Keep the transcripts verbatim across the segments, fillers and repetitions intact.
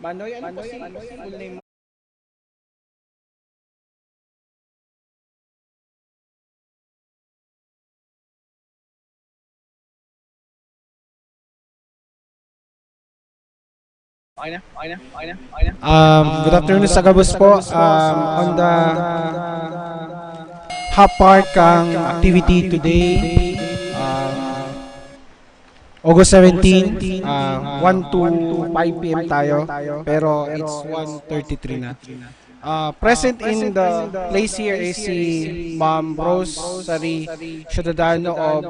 Manoy, ano po si, si full name mo? Okay na, okay na, okay na, okay na. Um, good afternoon sa gabos po. Um, on the hap part kang activity today, um, August seventeen, ah, one to five p m tayo, pero it's one thirty-three na. Ah, present in the place here is si Ma'am Rosary Ciudadano of,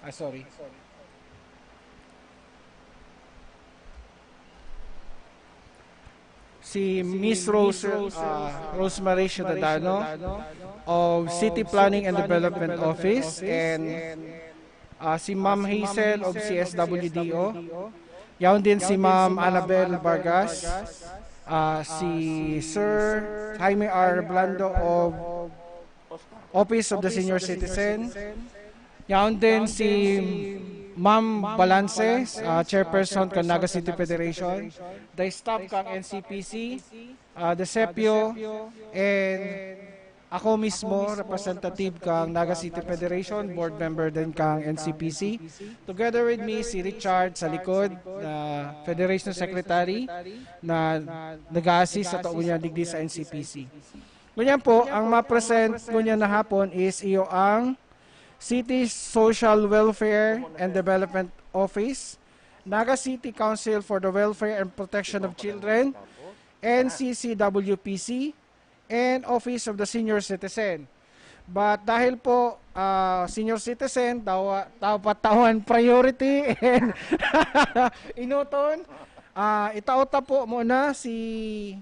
ah, sorry. Si Miss Rose, ah, Rosemary Ciudadano of City Planning and Development Office, and, ah, si Ma'am Hazel of C S W D O. Yaon din si Ma'am Annabel Vargas, ah, si Sir Jaime R. Blando of Office of the Senior Citizen. Yaon din si Ma'am Balances, ah, chairperson kan Naga City Federation, the staff kan N C P C, ah, the sepio, and ako mismo, representative kan Naga City Federation, board member din kan N C P C. Together with me, si Richard sa likod, na Federation Secretary, na nag-a-assist sa tao niya digdi sa N C P C. Ngunyan po, ang ma-present ngunyan na hapon is iyo ang City Social Welfare and Development Office, Naga City Council for the Welfare and Protection of Children, N C C W P C, and Office of the Senior Citizen. But dahil po, ah, senior citizen, dawa, dapat tawan priority and inuton, ah, itaot ta po muna si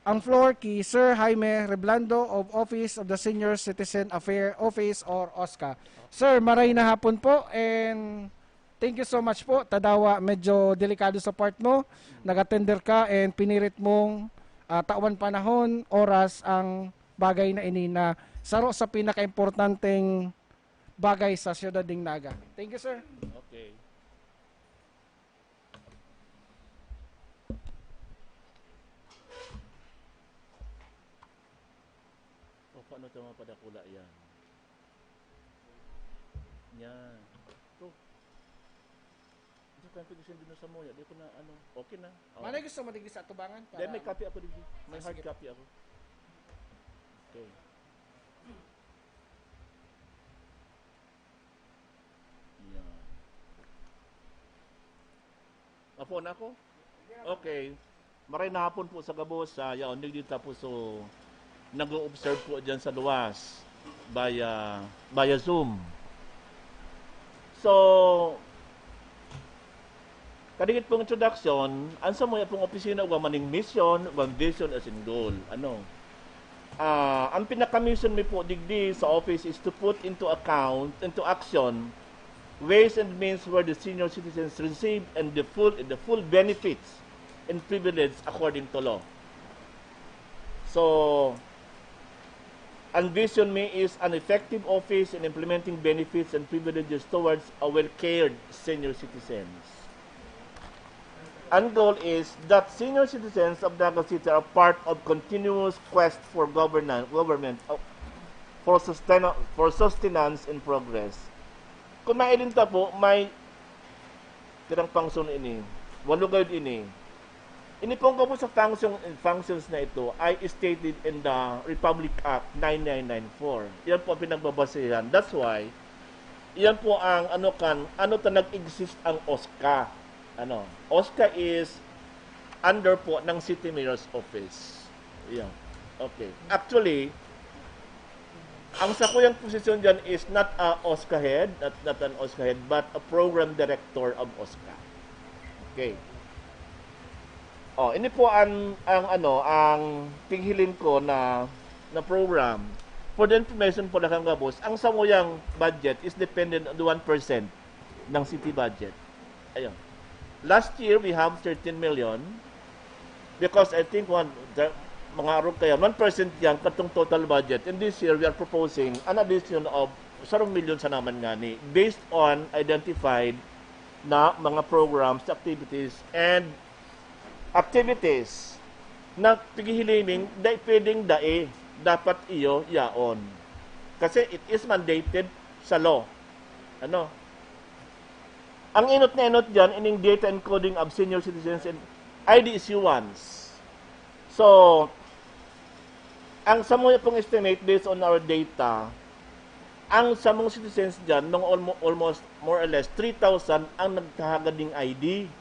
ang floor ki Sir Jaime Reblando of Office of the Senior Citizen Affair Office or OSCA. Sir, maray na hapon po and thank you so much po. Tadawa, medyo delikado sa part mo. Nag-attender ka and pinirit mong, ah, tawan panahon, oras ang bagay na ini na saro sa pinakaimportanteng bagay sa siyudad ning Naga. Thank you, sir. Okay. O, paano ito mapadakula yan? Yan. Ito. Ito, kaya pwede siya dun sa moya. Di ko na, ano, okay na. Oh. Manay gusto mo digdi sa atubangan? Hindi, para may copy ako digdi. May Ah, hard sige. Copy ako. Okay. Yan. Apo na ako? Okay. Maray na hapon po sa gabos, sa yaon, digdi ta po, so, nag-o-observe po dyan sa luwas via, via Zoom. So, kadikit pong introduction, ang samuya pong opisina, ugwa maning mission, ugwa vision as in goal. Ano? Ah, ang pinaka-mission mi po digdi sa office is to put into account, into action, ways and means where the senior citizens receive and the full, the full benefits and privilege according to law. So, ang vision mi is an effective office in implementing benefits and privileges towards a well-cared senior citizens. Ang goal is that senior citizens of Naga City are part of continuous quest for governance, government, uh, for sustain-, for sustenance and progress. Kung mailin ta po, may pirang function ini. Walo gayud ini. Ini pong gabos sa function, functions na ito ay stated in the Republic Act nine nine nine four. Yan po ang pinagbabasehan. That's why, yan po ang ano kan, ano ta nag-exist ang OSCA. Ano, OSCA is under po ng City Mayor's Office. Yan. Okay. Actually, ang sakuyang posisyon dyan is not a OSCA head, not, not an OSCA head, but a program director of OSCA. Okay. Oh, ini po ang, ang ano, ang tinghiling ko na, na program. For the information po, lakang gabos, ang samuyang budget is dependent on the one percent ng city budget. Ayun. Last year, we have thirteen million because I think one, the, mga arog kaya, one percent yan katong total budget. And this year, we are proposing an addition of sarong milyon sa naman ngani based on identified na mga programs, activities, and activities na pighihiliming, dai pwedeng dai, dapat iyo yaon. Kasi it is mandated sa law. Ano? Ang inot na inot dyan, ining data encoding of senior citizens and I D issuance. So, ang samuya pong estimate based on our data, ang samong citizens dyan, mga almo-, almost more or less three thousand ang nagkahagad ning I D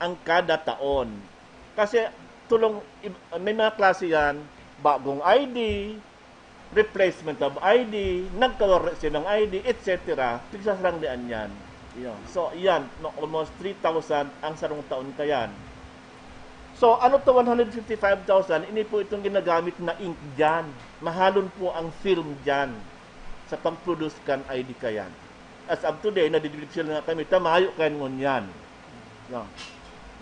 ang kada taon. Kasi tulong, ib-, may mga klase yan, bagong I D, replacement of I D, nagkawara sinang I D, et cetera. Pigsasarangdian yan. Yun. So, yan, no, almost three thousand ang sarong taon kayan. So, ano to one hundred fifty-five thousand? Ini po itong ginagamit na ink dyan. Mahalon po ang film dyan sa pag-produce kan I D kayan. As of today, nadidibig sila nga kami, tamayo kayan ngunyan. No.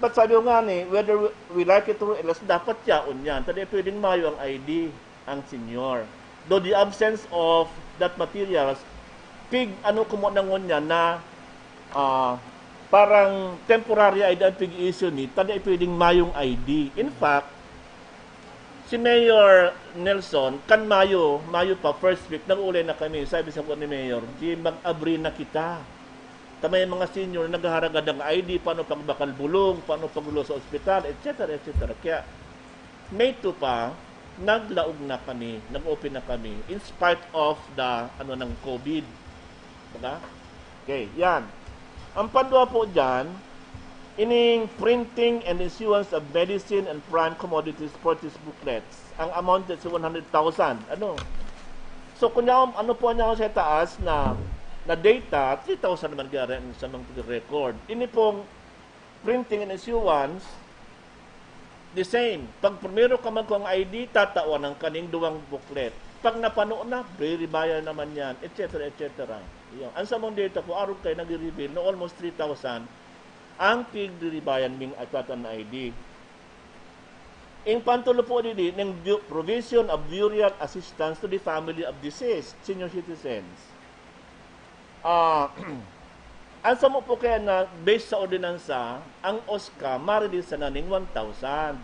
But sabi ko nga ni, whether we, we like it or else, dapat yaon yan. Tadi pwedeng mayo ang I D, ang senior. Though the absence of that materials, pig, ano, kumo na ngunyan na, ah, parang temporary I D ang pig-issue ni, tadi pwedeng mayong I D. In fact, si Mayor Nelson, kan Mayo, Mayo pa, first week, nag-uulay na kami. Sabi sa ni Mayor, "Di mag-abri na kita. Ta may mga senior na naghaharagad ng I D, paano pag bakal bulong, paano pag sa ospital, et cetera, et cetera." Kaya, May two pa, naglaog na kami, nag-open na kami, in spite of the, ano, ng COVID. Diba? Okay, yan. Ang pandua po dyan, ining printing and issuance of medicine and prime commodities purchase booklets. Ang amount dyan si one hundred thousand. Ano? So, kung yan, ano po niya sa taas na, na data, three thousand naman gari ang sa mga record. Ini pong printing and issuance, the same. Pag primero ka magkuha ng I D, tatawan ang kaning duwang booklet. Pag napano na, riribayan naman yan, et cetera, et cetera. Yun. Ang samong data po, arog kayo nag-reveal na almost three thousand ang pigdiribayan ming atatan na I D. Ing pantulo po didi, ng bu-, provision of burial assistance to the family of deceased senior citizens. Ah, ang samo po kaya na based sa ordinansa, ang OSCA ma-release sana ning one thousand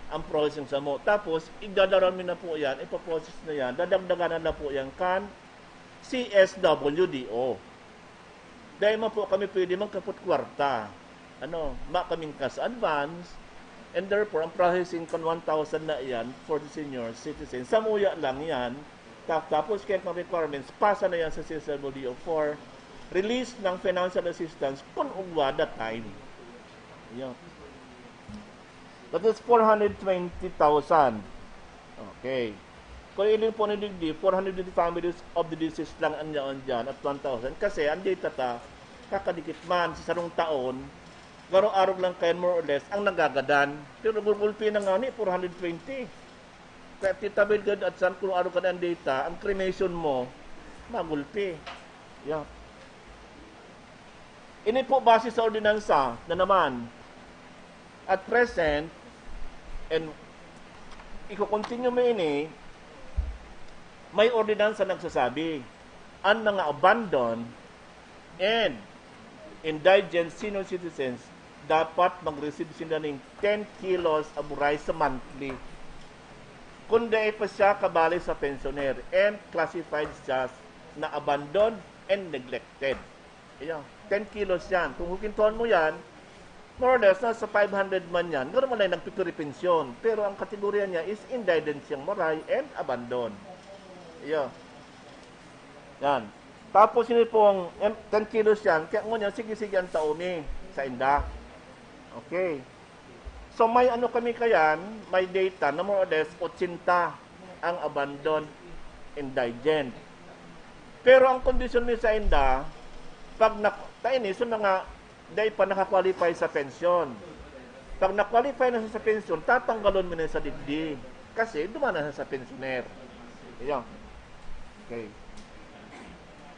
ang processing samo. Tapos, idadaran mi na po yan, ipoprocess na yan, dadagdagan na po yan kan C S W D O. Dahil man po kami pwede magkapot kwarta. Ano, ma kaming cash advance, and therefore, ang processing kan one thousand na iyan for the senior citizen, samuya lang yan. Ta-, tapos, kaya ang requirements, pasa na yan sa C S W D O for release ng financial assistance kung ugwa that time. Yun. That is four hundred twenty thousand. Okay. Kung iling po ni digdi, four hundred twenty families of the deceased lang ang yaon dyan at one thousand. Kasi ang data ta, kakadikit man sa sarong taon, garo-arog lang kayan more or less ang nagagadan. Pero gugulpi na nga ni four hundred twenty. Kaya titabil gad at san kung arog ka na ang data, ang cremation mo, magulpi. Yeah. Ini po base sa ordinansa na naman. At present, and iko-continue mo ini, may ordinansa nagsasabi, ang mga abandoned and indigent senior citizens, dapat mag-receive sila ning ten kilos of rice monthly. Kung dai pa siya kabali sa pensioner and classified siya na abandoned and neglected. Ayan, ten kilos yan. Kung hukintuhan mo yan, more or less, nasa five hundred man yan. Gano'n man lang nagpipiripensyon. Pero ang kategorya niya is indigent siyang maray and abandon. Ayan. Yan. Tapos yun pong em, ten kilos yan. Kaya ngunyan, sige-sige ang taumi sa inda. Okay. So may ano kami kayan, may data na more or less eighty ang abandoned, indigent. Pero ang kondisyon mi sa inda, pag nak-, ta ini sa mga dai pa naka-qualify sa pensyon. Pag na-qualify na siya sa pensyon, tatanggalon mo na sa digdi. Kasi duman na siya sa pensioner. Ayan. Okay.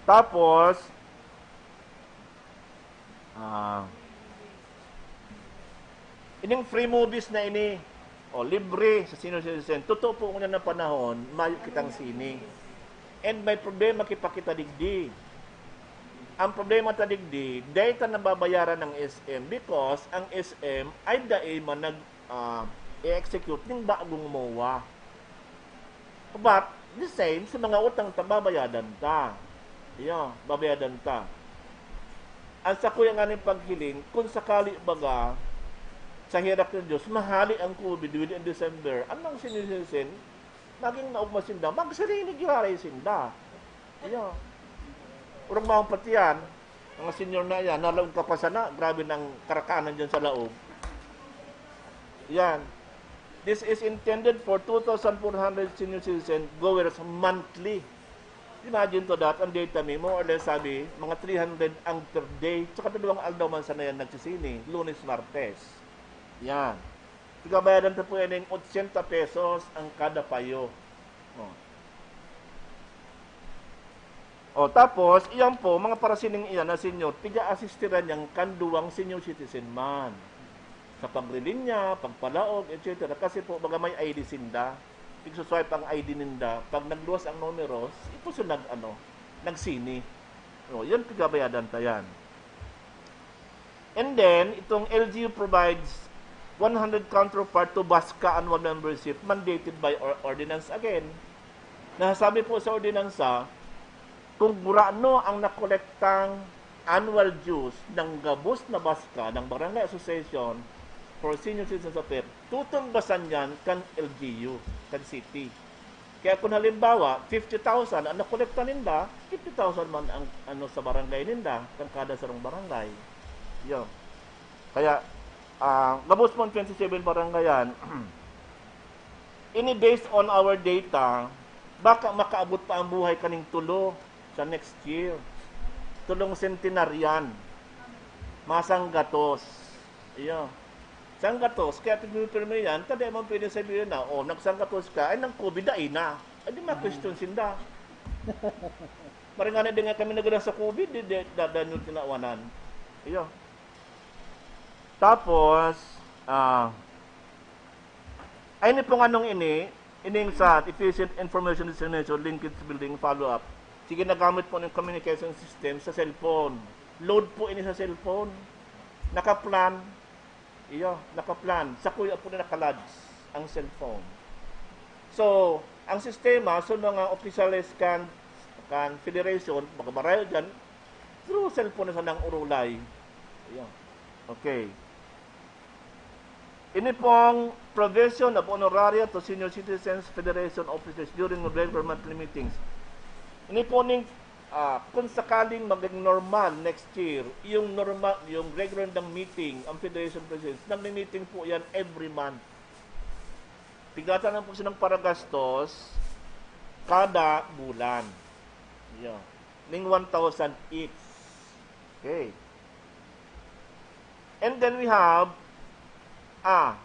Tapos, ah, ining free movies na ini, o libre sa senior citizen, totoo po ngunyan na panahon, mayo kitang sini. And may problema kita digdi. Ang problema ta digdi, dai ta nababayaran ng S M because ang S M ay dai man nag-, ah, i-execute ning bagong MOA. But, the same, sa mga utang ta, babayadan ta. Iyo, babayadan ta. Ang sakuya nga ning paghiling, kung sakali baga, sa herak nin Diyos, mahali ang COVID within December, anong senior citizen, maging naugma sinda, magsiring ni giraray sinda. Iyo. Urog maong patiyan, mga senior na yan, nalaog ka pa sana, grabe ng karakanan dyan sa laog. Yan. This is intended for two thousand four hundred senior citizen goers monthly. Imagine to that, ang data mi, more or less sabi, mga three hundred ang per day. Tsaka dalawang aldaw man sana yan nagsisini, Lunes, Martes. Yan. Pigabayadan ta po yan ng eighty pesos ang kada payo. Oh. O, tapos, iyan po, mga parasining iyan na senior, piga-asistiran niyang kan duwang senior citizen man. Sa pagrilinya, pagpalaog, et cetera. Kasi po, baga may I D sinda. Pigsuswipe ang I D ninda. Pag nagluwas ang numeros, ito siya nag, ano, nagsini. O, yan, pigabayadan ta yan. And then, itong L G U provides one hundred counterpart to BASCA annual membership mandated by or-, ordinance again. Nasasabi po sa ordinansa, kung gurano ang nakolektang annual dues ng gabos na BASCA ng Barangay Association for Senior Citizens Affairs, tutungbasan yan kan L G U, kan city. Kaya kung halimbawa, fifty thousand ang nakolekta ninda, fifty thousand man ang ano sa barangay ninda, kan kada sarong barangay. Yun. Kaya, ah, gabos man twenty-seven barangayan, ini based on our data, baka makaabot pa ang buhay kaning tulo sa next year. Tulong centenarian. Masanggatos. Iyo. Sanggatos, kaya pinipirmi yan, ta di man pwede sabihin na, "Oh, nagsanggatos ka, ay, nang COVID, dai na." Ay, di ma-question sinda. Maring nga na, di nga kami nagalang sa COVID, di, di, dadan yung tinawanan. Iyo. Tapos, ah, ay, ni pong anong ini, ining sa efficient information dissemination, linkage building, follow-up. Sige, nagamit po ng communication system sa cellphone. Load po ini sa cellphone. Naka-plan. Iyo, naka-plan. Sakuya po na naka-lodge ang cellphone. So, ang sistema, so mga official kan, kan federation, magmarayo dyan, through cellphone na sanang urulay. Iyo. Okay. Ini pong provision of honoraria to senior citizens federation officers during regular monthly meetings. Ini po ning, ah, kung sakaling maging normal next year, yung normal, yung regular ng meeting, ang federation presidents, nagmi-meeting po yan every month. Pigatan lang po silang paragastos kada bulan. Yun. Ning one thousand each. Okay. And then we have, ah,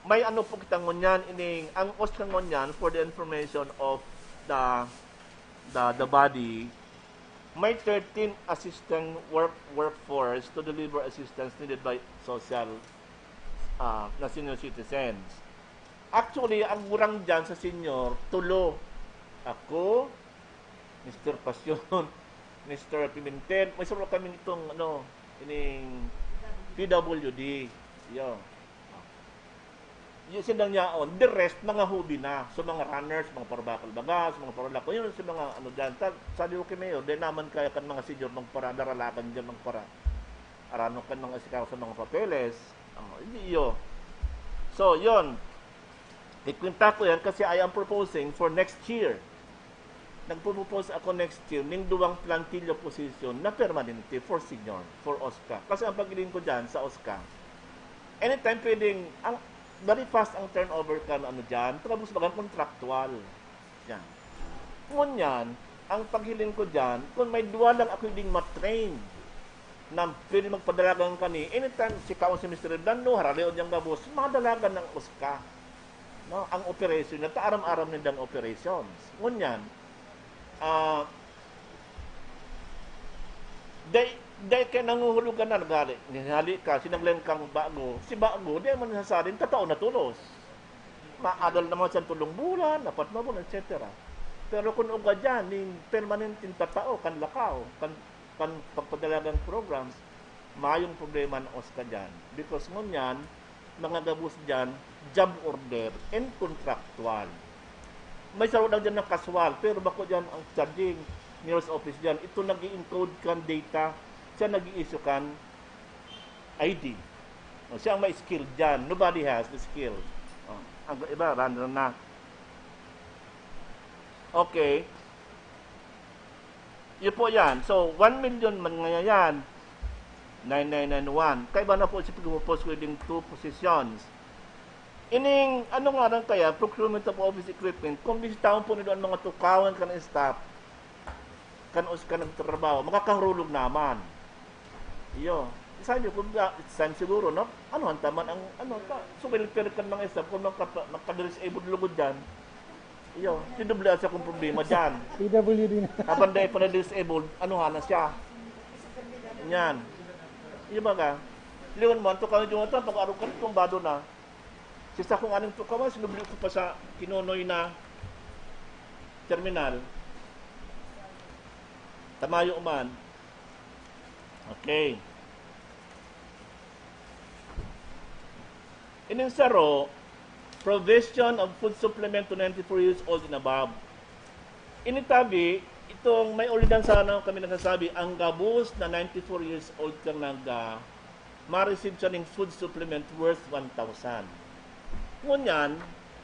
may ano po kita ngunyan, ining, ang OSCA ngunyan, for the information of the, the, the body, may thirteen assistant work, workforce to deliver assistance needed by social, ah, na senior citizens. Actually, ang gurang dyan sa senior, tulo. Ako, Mister Pasyon, Mister Pimentel, may sarong kaming itong, ano, ining P W D. Yo. Yung sindang yaon, the rest, mga hobby na. So, mga runners, mga parabakal baga, so, mga paralako. Yun, sa mga, ano, dyan. Ta-, sabi ko kay Mayor, di naman kaya kan mga senior magpara, daralagan dyan, magpara. Arano kan mga sikaw sa mga papeles. Oh, hindi iyo. So, yun. Ikwenta ko yan kasi I am proposing for next year. Nagpo-propose ako next year ning duwang plantilla position na permanente for senior, for OSCA. Kasi ang paghiling ko dyan sa OSCA, anytime pwedeng, ang, very fast ang turnover kan ano dyan, tapos bagang contractual. Yan. Ngunyan, ang paghiling ko dyan, kung may duwa lang ako ding matrain na pwede magpadalagan kani, anytime si kaon si Mister Blando, haralion niyang gabos, madalagan ng OSCA. No? Ang operation na, ta-aram-aram nindang operations. Ngunyan, ah, day, day kay nanguhulugan na nagali. Nihali ka, sinanglen kang bago. Si bago, di man nasasarin, tatao na tulos. Maadal naman sa tulong bulan, apat na bulan, et cetera. Pero kung uga dyan, ning permanenteng tatao, kan lakaw, kan, kan pagpadalagang programs, mayong problema na OSCA dyan. Because ngunyan, mga gabos diyan, job order and contractual. May saro lang diyan na casual, pero bako diyan ang charging, mayor's office diyan. Ito nag-i-encode kan data, siya nag-i-issue kan I D. O, siya ang may skill diyan. Nobody has the skill. O, ang iba, runner na. Okay. Yun po yan. So, one million man ngayon yan. Nine nine nine one. Kaiba na po si pag-propose ko yung two positions. Ining, ano nga rin kaya, procurement of office equipment, kung bisitahon po nila ang mga tukawan kan staff, kan us-, kan nagtatrabaho, makakahurulog naman. Iyo. Sabi ko, "It's time siguro, no? Ano, han taman ang, ano, ta, so, welfare kan mga staff, kung magka-, magka-disabled lugod dyan." Iyo, P W D sa akong problema dyan. P W D na. Habang dahil pa na-disabled, ano, hana siya. Yan. Iyo ba ka? Liwan mo, anto kami yung ito, pag-arog ka, tumbado na. Si sakong aning tukawan, sinubli ko pa sa Kinonoy na terminal. Tamayo man. Okay. Ining saro, provision of food supplement to ninety-four years old and above. Ini tabi, itong may ordinansa na kami nagsasabi, ang gabos na ninety-four years old kang naga, ma-receive siya ning food supplement worth one thousand. Ngunyan,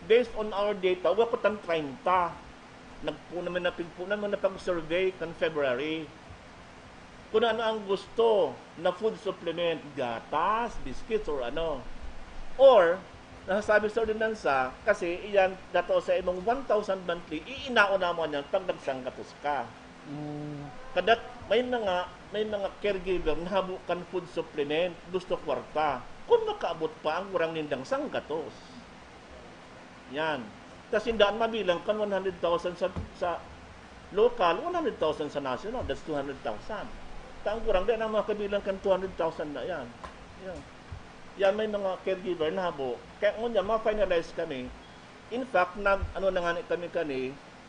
based on our data, wa pa tan treinta. Nagpo naman na, pigpo naman na pag-survey kan February. Kung ano ang gusto na food supplement, gatas, biscuits, or ano. Or, nasasabi sa ordinansa, kasi iyan, dato sa imong one thousand monthly, iinaon naman yan pag nagsanggatos ka. Mm. Kadat, may mga, may mga caregiver na habo kan food supplement, gusto kwarta. Kung makaabot pa ang kurang nindang sanggatos. Yan. Tas hindi mabilang kan one hundred thousand sa, sa local, one hundred thousand sa national, that's two hundred thousand. Ta ang kurang, di na makabilang kan two hundred thousand na yan. Yan. Yan, may mga caregiver na habo. Kaya ngunyan, ma-finalize kami. In fact, nag, ano na nga ni kami kani,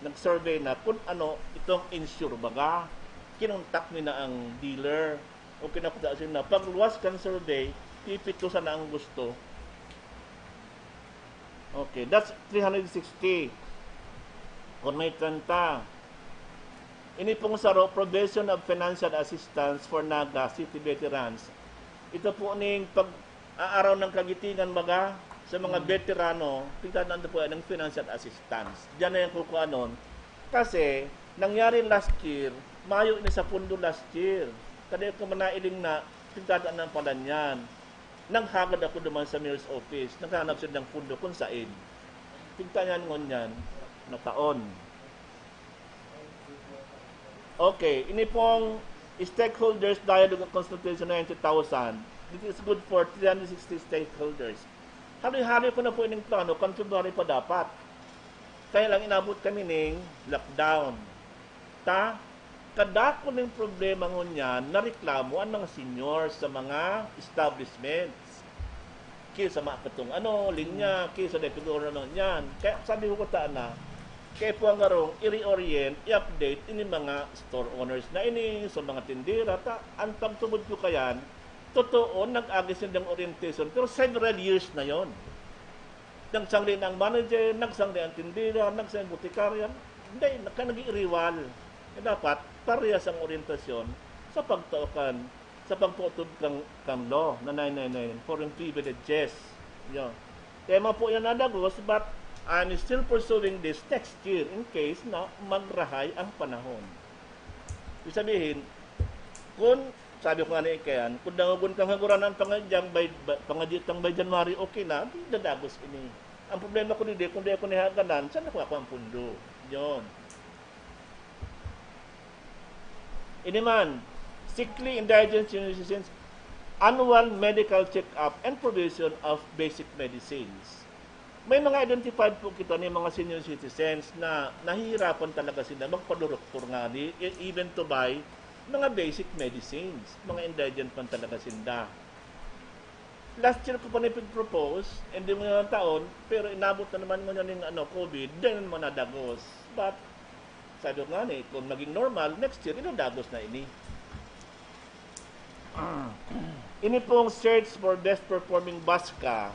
nag-survey na kung ano itong insure baga. Kinontak mi na ang dealer. O kinakuda sila na, pagluwas kan survey, pipito sana ang gusto. Okay, that's three hundred sixty. Kung may treinta. Ini pong saro, provision of financial assistance for Naga City veterans. Ito po ning pag-aaraw ng kagitingan, baga, sa mga Mm. veterano, pigtataan po yan ng financial assistance. Diyan na yan kukuanon. Kasi, nangyari last year, mayo ini sa pundo last year. Kada ko manailing na, pigtataan ng palanyan. Naghagad ako duman sa mayor's office. Naghahanap sila ng pundo kung sain. Pigtataan ngunyan, na taon. Okay, ini pong stakeholders dialogue and consultation, ninety thousand. This is good for three hundred sixty stakeholders. Haloy-haloy ko na po ining plano, kan February pa dapat. Kaya lang inabot kami ning lockdown. Ta, kadako ning problema ngunyan na reklamo ang mga seniors sa mga establishments. Kaya sa mga katong ano, linya, kaya sa depigor na mga yan. Kaya sabi ko kata na, kaya po ang garong i-reorient, i-update ini mga store owners na ini, sa mga tindera, ta, ang pagtubod ko kayan, totoo, nag-agi sindang orientation, pero several years na yon. Nagsangli na ang manager, nagsangli ang tindera, nagsangli ang botikarya. Hindi, nagka-, nag-iiriwal. Eh, dapat, parehas ang orientasyon sa pagtao kan, sa pagtuotob kan, kan law na nine nine nine, foreign privileges. Yun. Tema po yan na dagos, but I'm still pursuing this next year in case na magrahay ang panahon. Ibig sabihin, kung, sabi ko nga na ikayan, kung dangogon kang haguranan pangadyang by, by, pangadya tang by January, okay na, di dadagos ini. Ang problema ko, di, kung di ako nihaganan, saan ako, ako ang pundo? Yun. Ini man, sickly, indigent senior citizens, annual medical check-up and provision of basic medicines. May mga identified po kita ni mga senior citizens na nahihirapan talaga sila magpaduruktor ngani, e-, even to buy mga basic medicines. Mga indigent man talaga sinda. Last year ko pa ni pig-propose, hindi mo na taon, pero inabot na naman mo na ning, ano, COVID, then mo nadagos. But, sabi ko nga ni, kung maging normal, next year, idadagos na ini. Ini pong search for best performing BASCA,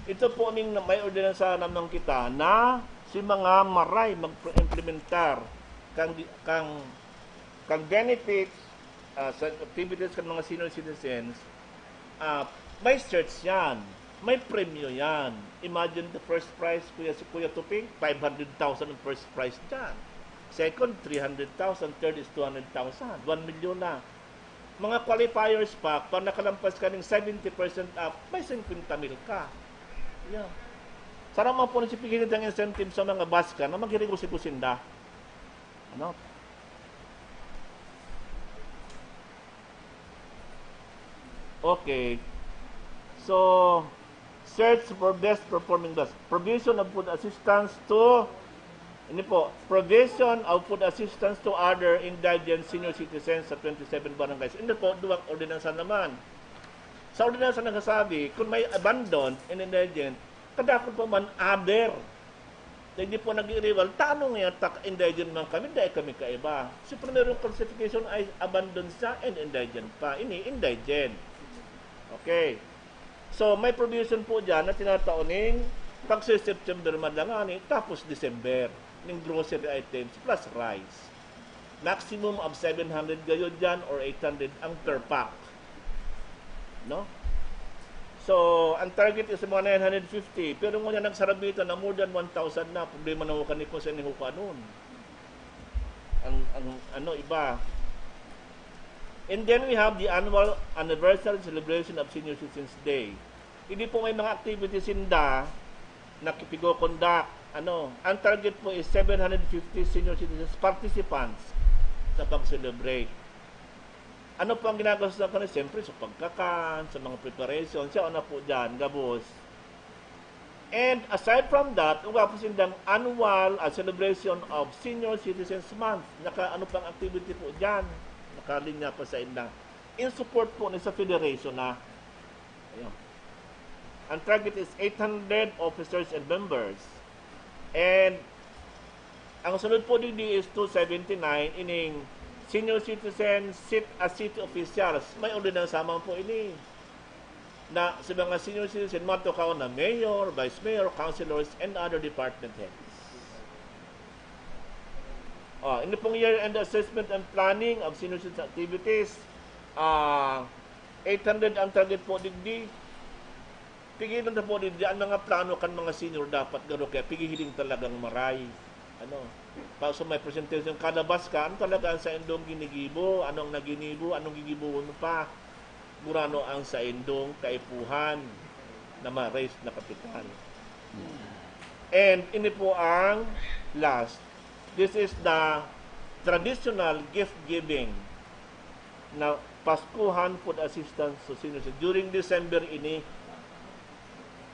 Ito po ning may ordinansa naman kita na si mga maray mag-implementar kang, kang, kang benefits, ah, sa activities kan mga senior citizens, ah, may search yan. May premyo yan. Imagine the first prize, Kuya, si Kuya Tuping, five hundred thousand ang first prize dyan. Second, three hundred thousand. Third is two hundred thousand. One million na. Mga qualifiers pa, pag nakalampas ka ng seventy percent up, may fifty mil ka. Yeah. Sana man po nasipigin ang incentive sa mga baska na maghirigo si Kusinda. Ano? Okay. So, search for best performing bus. Provision of food assistance to, ano po, provision of food assistance to other indigent senior citizens sa twenty-seven barangays. Ano po, duwang ordinansa naman. Sa ordinansa nagsasabi, kung may abandoned and indigent, kadakot pa man other. Dahil di po nag-i-rival, tano nga tak indigent man kami, dahil kami kaiba. So, primerong classification ay abandoned siya and indigent pa. Ini, indigent. Okay. So, may provision po dyan na tinatao ning pag-September man lang ani, tapos December, ning grocery items plus rice. Maximum of seven hundred gayod dyan or eight hundred ang per pack. No? So, ang target is mga nine hundred fifty. Pero ngunyan nagsarabitan na more than one thousand na. Problema na ho kani kung saan yung kukuanon. Ang, ang ano, iba. And then we have the annual anniversary celebration of Senior Citizens Day. Hindi po may mga activities sinda na kipigo-conduct. Ano, ang target po is seven hundred fifty senior citizens participants sa pag-celebrate. Ano po ang ginagawa sa kanila? Siyempre, sa pagkakan, sa mga preparation, siya na po dyan, gabos. And aside from that, uga po sindang annual ah, celebration of Senior Citizens Month. Naka, ano pang activity po dyan? Nakalinya pa sa inda. In support po ni sa federation na. Ayun. Ang target is eight hundred officers and members. And ang sunod po digdi is two seventy-nine, ining senior citizen, sit as city officials. May ordinansa man po ini na sa mga senior citizen, matukaw na mayor, vice mayor, councilors, and other department heads. Ah, ini pong year-end assessment and planning of senior citizen activities, ah, eight hundred ang target po digdi. Pigilan na po digdi ang mga plano kan mga senior dapat garo kaya pigihiling talagang maray. Ano, pa, so may presentation, kada baska, ano talaga ang saindong ginigibo, anong naginibo, anong gigibohon mo pa, gurano ang saindong kaipuhan na ma-raise na kapital. And ini po ang last. This is the traditional gift giving na Paskuhan food assistance to seniors during December ini.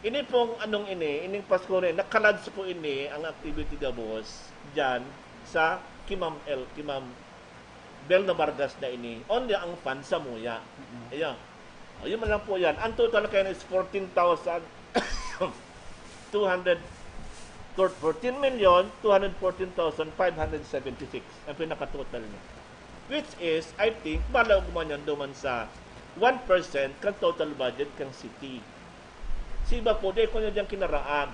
Ini pong anong ini, ining Pasko na ini, nakalads po ini ang activity gabos dyan sa Kimam El, Kimam Bel na Vargas na ini. Only ang fund sa Muya. Ayan. O, yun man lang po yan. Ang total kayo is fourteen thousand, two hundred, fourteen million two hundred fourteen thousand five hundred seventy-six ang pinaka-total niya. Which is, I think, balaog man yan duman sa one percent kan total budget kan city. Si iba po, di ko niya dyan kinaraan.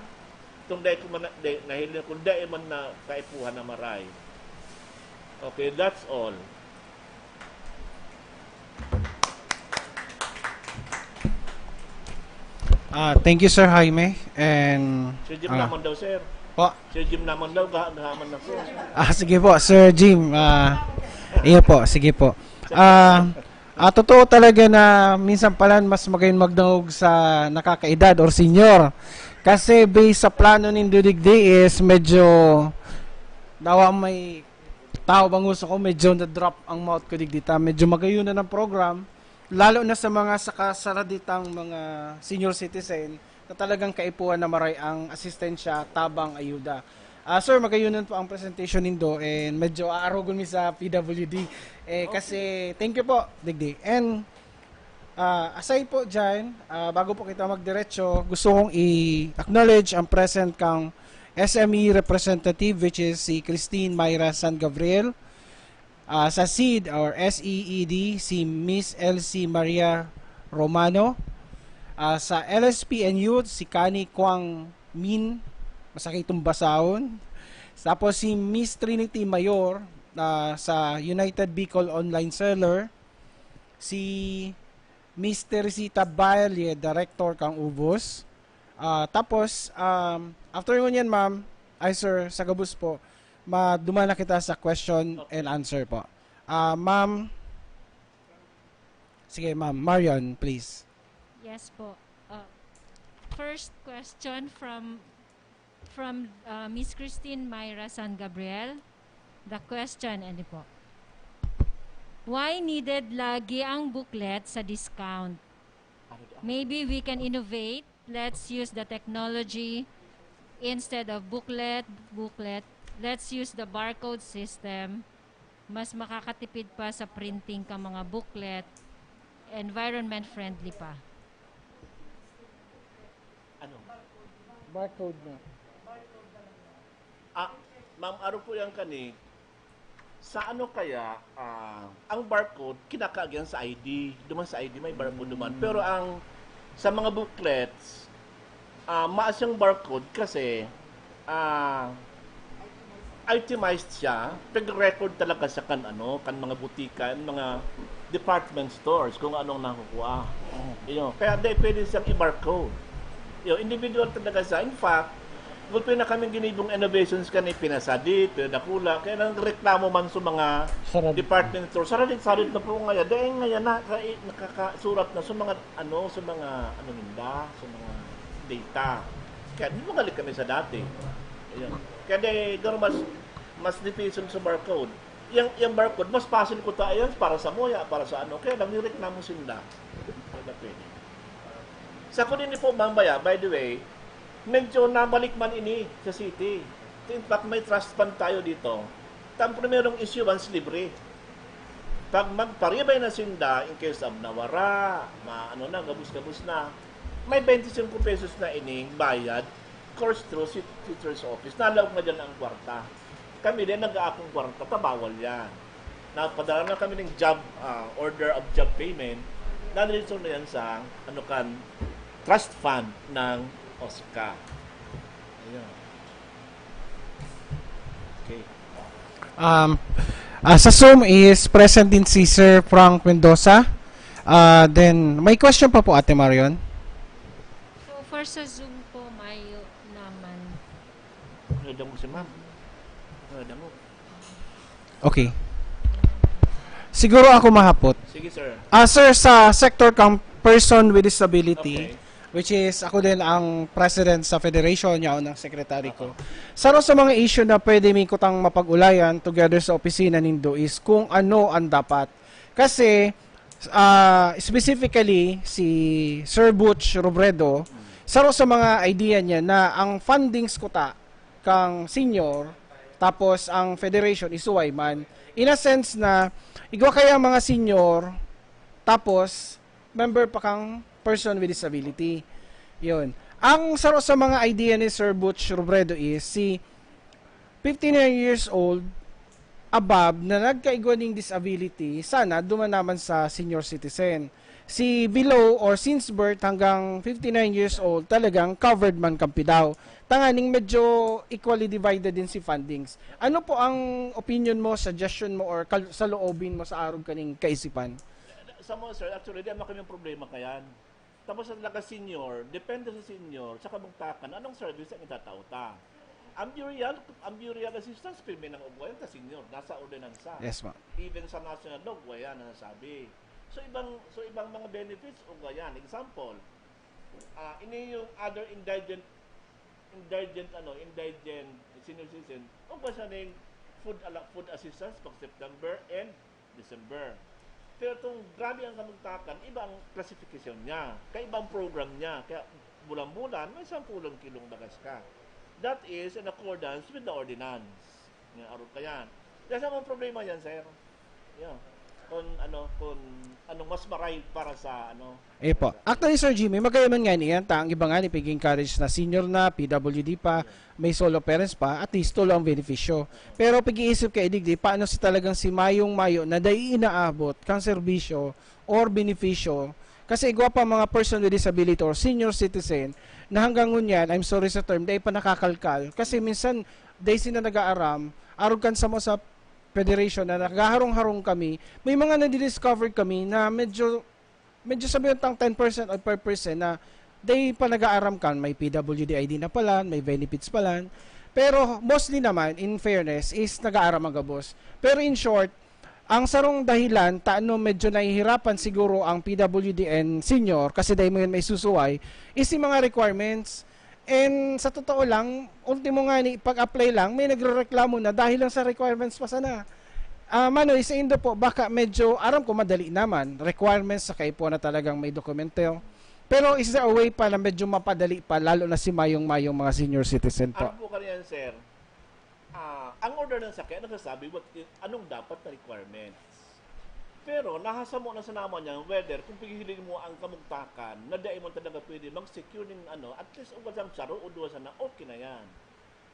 Itong dai ko man, di, nahiling ko, dai man na kaipuhan na maray. Okay, that's all. Ah, thank you, Sir Jaime. And Sir Jim ah, naman daw, sir. po. Sir Jim naman daw, ga- gahaman na po. Ah, sige po, Sir Jim. Ah, iyo po, sige po. Ah, ah, totoo talaga na minsan pala mas magayon magdangog sa nakakaedad or senior. Kasi based sa plano nindo digdi is medyo dawa may tao bang gusto ko, medyo na-drop ang mouth ko digdi ta. Medyo magayon na ng program, lalo na sa mga sakasaraditang mga senior citizen na talagang kaipuhan na maray ang asistensya, tabang, ayuda. Ah, sir, magayunan po ang presentation nindo and medyo aarogon mi sa P W D. Eh, kasi, thank you po, Digdi. And, ah, aside po dyan, ah, bago po kita magdiretso, gusto kong i-acknowledge ang present kang S M E representative, which is si Christine Myra San Gabriel. Ah, sa SEED or S E E D, si Miss Elsie Maria Romano. Ah, sa L S P and Youth, si Kani Kwang Min, masakit itong basahon. Tapos si Miss Trinity Mayor, ah, sa United Bicol Online Seller. Si Miss Teresita Valle, Director kan Ubos. Ah, tapos, um, after ngunyan, ma'am, ay sir, sa gabos po, maduman na kita sa question and answer po. Ah, ma'am, sige ma'am, Marion, please. Yes po. Uh, first question from from uh, Miss Christine Myra San Gabriel. The question, ano po? Why needed lagi ang booklet sa discount? Maybe we can innovate. Let's use the technology instead of booklet, booklet. Let's use the barcode system. Mas makakatipid pa sa printing ka mga booklet. Environment friendly pa. Ano? Barcode na. Ah, ma'am, aro po yan kani. Sa ano kaya, ah, ang barcode, kinakaagyan sa I D. Duman sa I D, may barcode duman. Pero ang, sa mga booklets, ah, maas yung barcode kasi, ah, itemized siya, pag-record talaga siya kan ano, kan mga butikan, mga department stores, kung anong nakukuha. Yun. Kaya di pwede siyang i-barcode. Yun, individual talaga siya. In fact, gulpi na kaming ginibong innovations kani pinasadit, pinadakula. Kaya nang reklamo man sa mga Sarado. Department store, saradit-saradit na po ngayon. Dahil ngayon na, ka- nakakasurat na sa mga, ano, sa mga, ano ninda, sa mga data. Kaya di magaling kami sa dati. Ayun. Kaya di, garo mas, mas difícil sa barcode. Yung, yung barcode, mas pasil ko tayo para sa muya, para sa ano. Kaya nagreklamo sinda. Kaya pwede. Sa kunin po, Ma'am Baya, by the way, medyo nabalik man ini sa city. In fact, may trust fund tayo dito. Ang primerong issuance, libre. Pag magparibay na sinda, in case of nawara, ma, ano na, gabos-gabos na, may twenty-five pesos na ining bayad, course through si teacher's office. Nalaog na dyan ang kwarta. Kami din, nag-aakong kwarta, ta bawal yan. Napadala na kami ng job, ah, order of job payment, nadiretso na yan sa, ano kan, trust fund ng OSCA. Ayun. Okay. Um, ah, sa Zoom is present din si Sir Frank Mendoza. Ah, then, may question pa po, Ate Marion? So far sa Zoom po, mayo naman. Nadamo si ma'am. Nadamo. Okay. Siguro ako mahapot. Sige, sir. Ah, sir, sa sector kang person with disability, Okay. which is ako din ang president sa federation, yaon ang secretary ko. Saro sa mga issue na pwede mi kutang mapag-ulayan together sa opisina nindo is kung ano ang dapat. Kasi, ah, specifically, si Sir Butch Robredo, saro sa mga idea niya na ang fundings kuta kang senior, tapos ang federation is suway man. In a sense na, igwa kaya ang mga senior, tapos member pa kang person with disability. Yun. Ang saro sa mga idea ni Sir Butch Robredo is si fifty-nine years old above na nagkaigwa ning disability, sana duman naman sa senior citizen. Si below or since birth hanggang fifty-nine years old, talagang covered man kampi daw. Tanganing medyo equally divided din si fundings. Ano po ang opinion mo, suggestion mo, or kal- saloobin mo sa arog kaning kaisipan? Sa mo, sir, actually, di naman kami yung problema kayan. Tapos ang laga senior, depende sa senior, sa kabugtakan, anong service ang itatao ta. Ang burial, ang burial assistance, pirmi ng ugwayan ta senior, nasa ordinansa. Yes, ma'am. Even sa national law, ugwayan na nasabi. So ibang so ibang mga benefits, ugwayan. Example, ah ini yung other indigent indigent ano, indigent senior citizen, ugwa siya ning food ala, food assistance pag September and December. Pero itong grabe ang kamugtakan, iba ang classification niya, kaiba ang program niya. Kaya bulan-bulan, may sampulong kilong bagas ka. That is in accordance with the ordinance. Nga arog ka yan. Kaya sa mga problema yan, sir. Yeah. Kung ano, kung anong mas marahay para sa ano. Eh po. Actually, Sir Jimmy, magayon man nga niyan, ta ang iba nga ni pig-encourage na senior na, P W D pa, may solo parents pa, at least tulo ang benepisyo. Pero pag-iisip ka, idigdi, paano si talagang si mayong mayo na dai inaabot kang serbisyo or benepisyo? Kasi igwa pa mga person with disability or senior citizen na hanggang ngunyan, I'm sorry sa term, dai pa nakakalkal. Kasi minsan, dai sila nag-aaram, arog kan samo sa federation na naghaharong-harong kami, may mga nadidiscover kami na medyo, medyo sabi tang ten percent or five percent na dai pa nag-aaram kan, may P W D I D na palan, may benefits palan. Pero mostly naman, in fairness, is nag-aaram ang gabos. Pero in short, ang sarong dahilan ta ano medyo nahihirapan siguro ang P W D and senior, kasi dai mo yun maisusuway, is yung mga requirements. And sa totoo lang, ultimo nga ni pag-apply lang, may nagrereklamo na dahil lang sa requirements pa sana. Ah, Manoy, sa indo po, baka medyo, aram ko madali naman, requirements sa kaipo na talagang may dokumento. Pero is there a way pa na medyo mapadali pa, lalo na si mayong-mayong mga senior citizen po? Ako po kaniyan, sir. Ah, ang ordinansa kaya nagsasabi what i- anong dapat na requirements. Pero nahasamo na sa naman niya whether kung pighihiling mo ang kamugtakan na dai mo talaga pwede mag-secure ning ano, at least ug sa saro o duwa sana, okay na yan.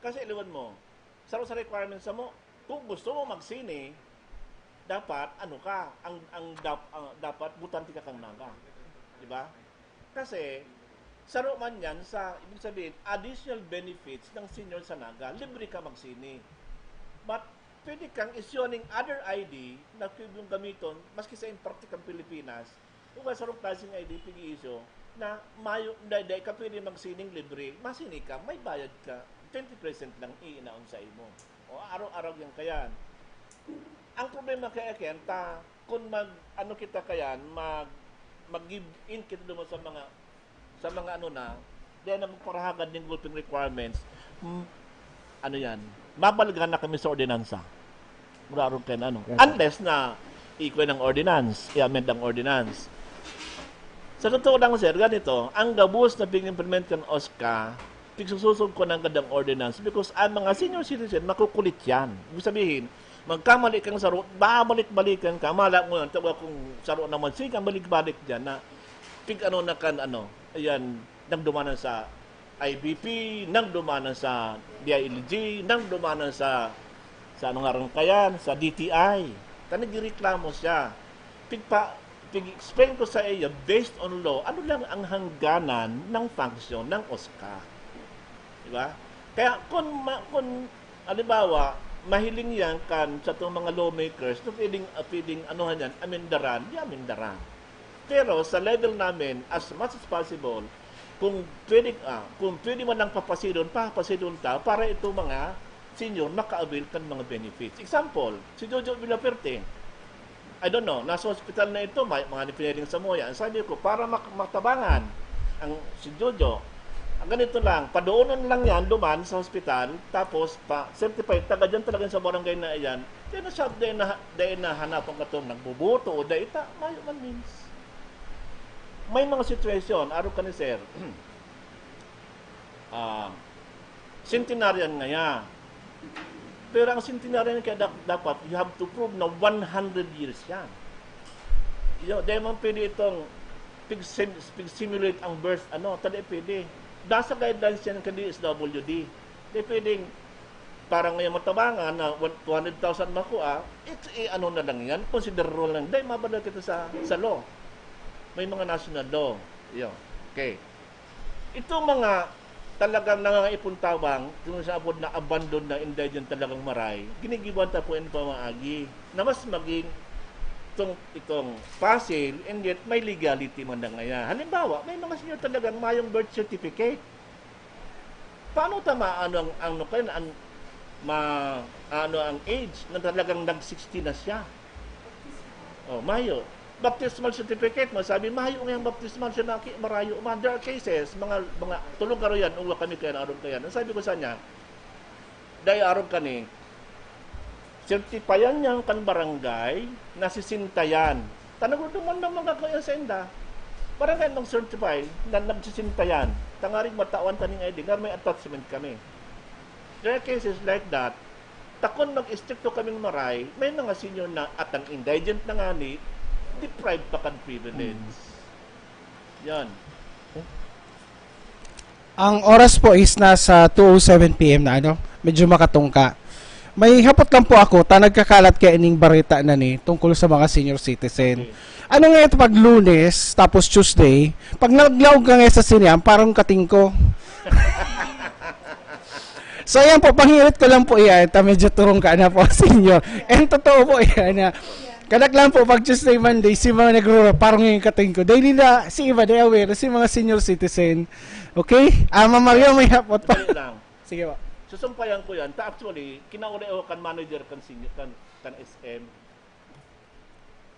Kasi iliwan mo, saro sa requirements sa mo, kung gusto mo magsini, dapat ano ka, ang ang, dap, ang dapat butante ka kang Naga. Di ba? Kasi saro man yan sa, ibig sabihin, additional benefits ng senior sa Naga, libre ka magsini. But pwede kang isyoning other I D na pwede mong gamiton maski sa praktikang Pilipinas, o kaya sarong klaseng I D pig-i-issue na mayo, dai, dai ka pwede magsining libre, masini ka, may bayad ka, twenty percent lang iinaon sa imo. O araw-araw yan kayan. Ang problema kaya, Ken, ta kung mag, ano kita kayan, mag, mag-give in kita duman sa mga, sa mga ano na, di na magparahagad ning gulping requirements, m- ano yan, mabalgan na kami sa ordinansa. Murarong kayo na ano. Yes, sir. Unless na ikuha ng ordinance, i-amend ang ordinance. Sa totoo lang, sir, ganito, ang gabos na pig-implement kan OSCA, pigsusosog ko ng gandang ordinance because ang mga senior citizen, makukulit yan. Ibig sabihin, magkamali kang saro, babalik-balikan ka, mala mo yan, tawa kung saro naman, sige, balik-balik dyan na pig ano na kan ano, ayan, nagdumanan sa I B P, nagdumanan sa D I L G, nagdumanan sa, sa ano nga rin kayan, sa D T I. Ta nagreklamo siya. Pigpa, pig-explain ko sa iyo, based on law, ano lang ang hangganan ng function ng OSCA. Di ba? Kaya kung, ma, kung halimbawa, mahiling yan kan sa itong mga lawmakers, na pwedeng, ah, pwedeng anuhan yan, amendaran, di amendaran. Pero sa level namin, as much as possible, kung pwede, ah, kung pwede man lang papasidon, papasidon ta para itong mga senior maka-avail kan mga benefits. Example, si Jojo Villaferte, I don't know, nasa hospital na ito, may mga piniling sa Moya. Ang sabi ko, para mak- matabangan ang si Jojo, ang ganito lang, padoonan lang yan, duman sa hospital, tapos pa certify, taga dyan talaga sa barangay na yan, kaya na siya, dahil na, dahil na hanapan ka itong nagbubuto o dahil ta, mayo man means. May mga situation, araw ka ni sir, ah, centenarian ngaya. Pero ang centenarian kaya da- dapat, you have to prove na one hundred years yan. Yo, dahil man pwede itong pig-sim- pig-simulate ang birth, ano, tadi pwede. Nasa guidelines yan kan D S W D. Di pwedeng, parang ngayon matabangan na one- two hundred thousand makuha, it's, eh, ano na lang yan, consider lang. Dahil mabanda kita sa, sa law. May mga national law. Yo. Okay. Itong mga talagang nangangaipon tabang, yung sa abod na abandon na indigent talagang maray, ginigibuan ta po yung pamaagi na mas maging itong, itong facile, and yet may legality man lang ngaya. Halimbawa, may mga senior talagang mayong birth certificate. Paano ta maano ang, ang, ano kayo, ang, ma, ano ang age na talagang nag sixty na siya? Oh, mayo. Baptismal certificate mo, sabi, mayo ngayang baptismal siya, maki-, marayo man. There are cases, mga, mga tulong karo yan, uwa kami kaya, naarog kaya. Ang sabi ko sa niya, dahil arog ka ni, certifyan niya kan barangay na sisinta yan. Tanong ko, duman naman ako yan sa inda. Barangay nag-certify na nagsisinta yan. Tangaring matawan taning I D, nga may attachment kami. There are cases like that. Takon mag-istrikto kaming maray, may mga senior na at ang indigent na ngani, deprived pa kan privilege. Yan. Ang oras po is nasa two oh seven P M na, ano, medyo makatungka. May hapot lang po ako, ta nagkakalat kaya ining bareta na ni tungkol sa mga senior citizen. Ano nga ito pag Lunes, tapos Tuesday, pag naglaog ka nga sa sinehan, parang katingko. So, yan po, panghirit ko lang po yan. Ta medyo turong ka na po, senior. And totoo po yan, ha. Kadak lang po, pag Tuesday, Monday, si mga nagro-, parang yung katingko. Dahil nila, si iba, they aware, si mga senior citizen. Okay? Ah, Ma'am Mario, may hapot pa. Dali lang. Sige po. Susumpayan ko yan. Ta actually, kinaulay ako kan manager kan senior, kan, kan S M.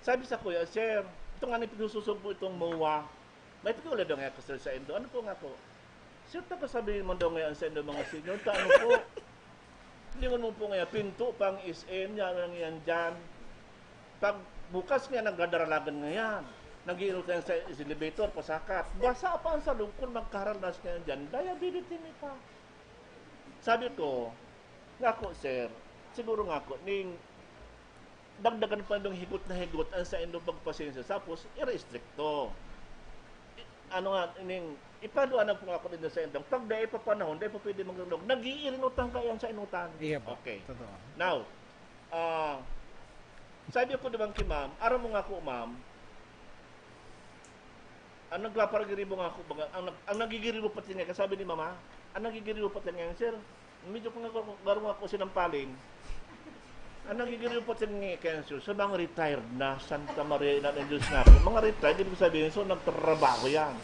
Sabi sa kuya, "Sir, ito nga ni pagsusubo itong MOA. May pakiulay daw nga ako, sir, sa indo." Ano po nga po? "Sir, taga sabihin mo daw ngayon sa indo mga senior, ta ano po? Lingon mo po ngayon, pinto pang S M, yan lang yan dyan. Pag bukas nga, nagdadaralagan nga yan. Nag-iinot yan sa elevator, pasakat. Basa pa ang salog kung magkaharanas nga yan dyan. Liability mi pa." Sabi ko, "Ngako, sir, siguro ngako, ning dagdagan pa nindong higot na higot ang saindong pagpasensya, tapos irestrikto." I-, ano nga, ining, ipaluanag ko ngako din sa indong, pag dai pa panahon, dai pa pwede magdagdag. Nag-iirinutan ka yan sa inutan. Iya po. Okay. Totoo. Now, ah, sabi ko naman kay ma'am, "Aram mo ngako, ma'am, ang nagpaparagiribo ngako, baga, ang, nag- ang nagigiribo pati nga," sabi ni mama, "Ang nagigiribo pati nga, sir, medyo kung ako, garo ngako sinampaling." "Ang nagigiribo pati nga, sir, sa mga retired na, Santa Maria na ng Diyos ngako, mga retired, ibig sabihin, so nagtrabaho yan."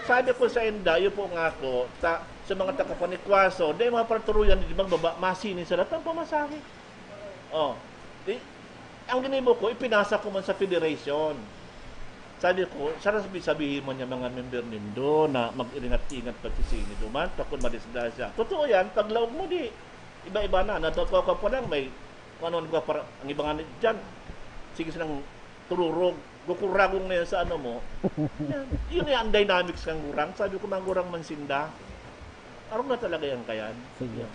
Sabi ko sa inda, "Iyo po ngako, ta, sa mga taga-Panikwaso, di mga parturuyan, di magbaba, masini sila, tang pamasahe." Oh, di, ang ginibo ko, ipinasa ko man sa federation. Sabi ko, "Sana sabi-, sabihin mo niya mga member nindo na mag-iringat-ingat pagsisini duman, takon madisgrasya." Totoo yan, paglaog mo di, iba-iba na, natutuwa ka pa lang, may, kung ano, ano ka, para, ang iba nga ni-, dyan, sige silang tururog, gukuragong na yan sa ano mo. Yan, yun yan, ang dynamics kang gurang. Sabi ko, "Mga gurang man sinda, arog na talaga yan kayan." Sige. Yan.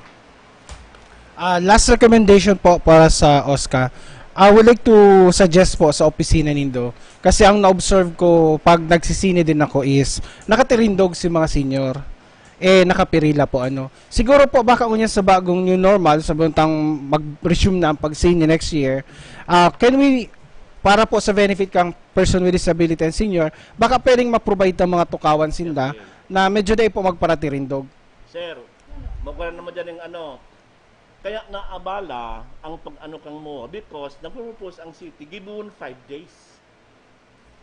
Ah, last recommendation po para sa OSCA. I would like to suggest po sa opisina nindo, kasi ang na-observe ko pag nagsisine din ako is nakatirindog si mga senior. Eh, nakapirila po, ano. Siguro po, baka ngunyan sa bagong new normal, sa buntang mag-resume na ang pagsine next year, ah, can we, para po sa benefit kang person with disability and senior, baka pwedeng ma-provide ang mga tukawan sinda na medyo dai po magparatirindog. Sir, magwala naman dyan yung ano, kaya naabala ang pag-ano kang mo, because nagpo-propose ang city, given five days.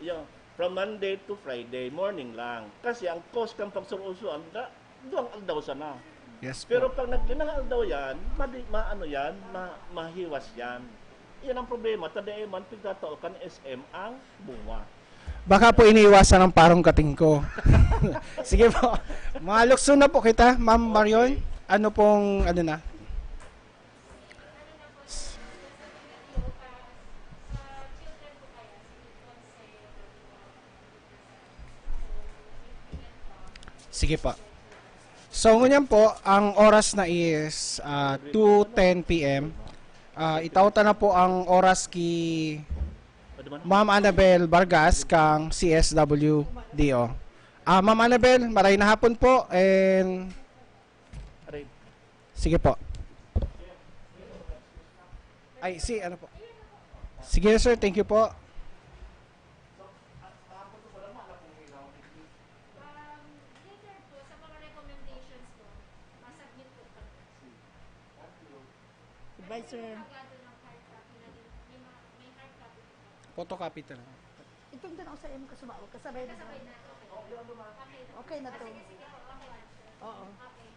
Yung, from Monday to Friday, morning lang. Kasi ang cost kang pagsurusuan, da, duwang aldaw sana. Yes po. Pero pag naglinang aldaw yan, madi, maano yan, ma, mahiwas yan. Yan ang problema, tadai man pigtatao kan S M ang bunga. Baka po iniiwasan ng parong katingko. Sige po. Mga lukso na po kita, Ma'am Marion. Ano pong, ano na? Sige po. So, ngunyan po, ang oras na is ah, two ten P M. Ah, itao ta na po ang oras ki Pwede ba na? Ma'am Annabel Vargas kang C S W D O. Ah, Ma'am Annabel, maray na hapon po and Aray. Sige po. Ay, si ano po? Sige, sir. Thank you po. Um, later po, sa mga recommendations po, masubmit po kami. Advisor. Pagkado ng hard copy na din, may, mga, may hard copy po kami. Photocopy talaga. Itong doon ako sa iyong kasama, kasabay na. Kasabay na ito. Okay. Okay na to. Sige, sige po, okay. Oo. Okay.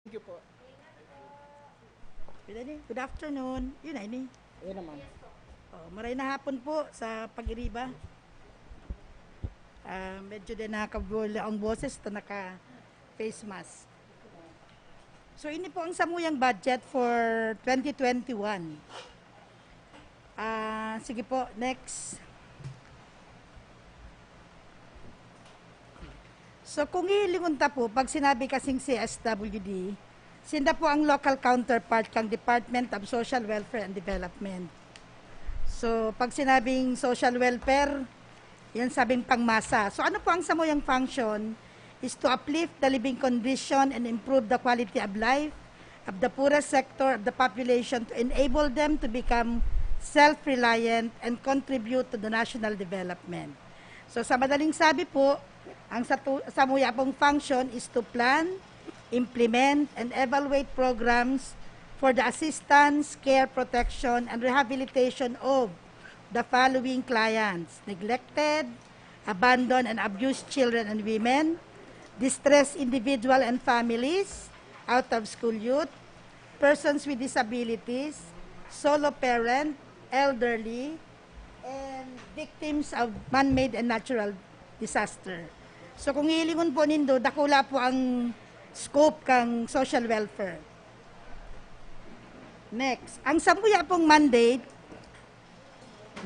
Thank you po. Good evening. Good afternoon. Yun na, ini. Ayun naman. Oh, maray na hapon po sa pag-iriba. Ah, medyo din nakabuli ang boses ta naka face mask. So, ini po ang samuyang budget for twenty twenty-one. Ah, sige po, next. So, kung hihilingon ta po, pag sinabi kasing C S W D, sinda po ang local counterpart kang Department of Social Welfare and Development. So, pag sinabing social welfare, yan sabing pangmasa. So, ano po ang samuyang function is to uplift the living condition and improve the quality of life of the poorest sector of the population to enable them to become self-reliant and contribute to the national development. So, sa madaling sabi po, ang satu-, samuya pong function is to plan, implement, and evaluate programs for the assistance, care, protection, and rehabilitation of the following clients: neglected, abandoned, and abused children and women, distressed individual and families, out-of-school youth, persons with disabilities, solo parent, elderly, and victims of man-made and natural disaster. So, kung hihilingon po nindo, dakula po ang scope kang social welfare. Next, ang sambuya pong mandate,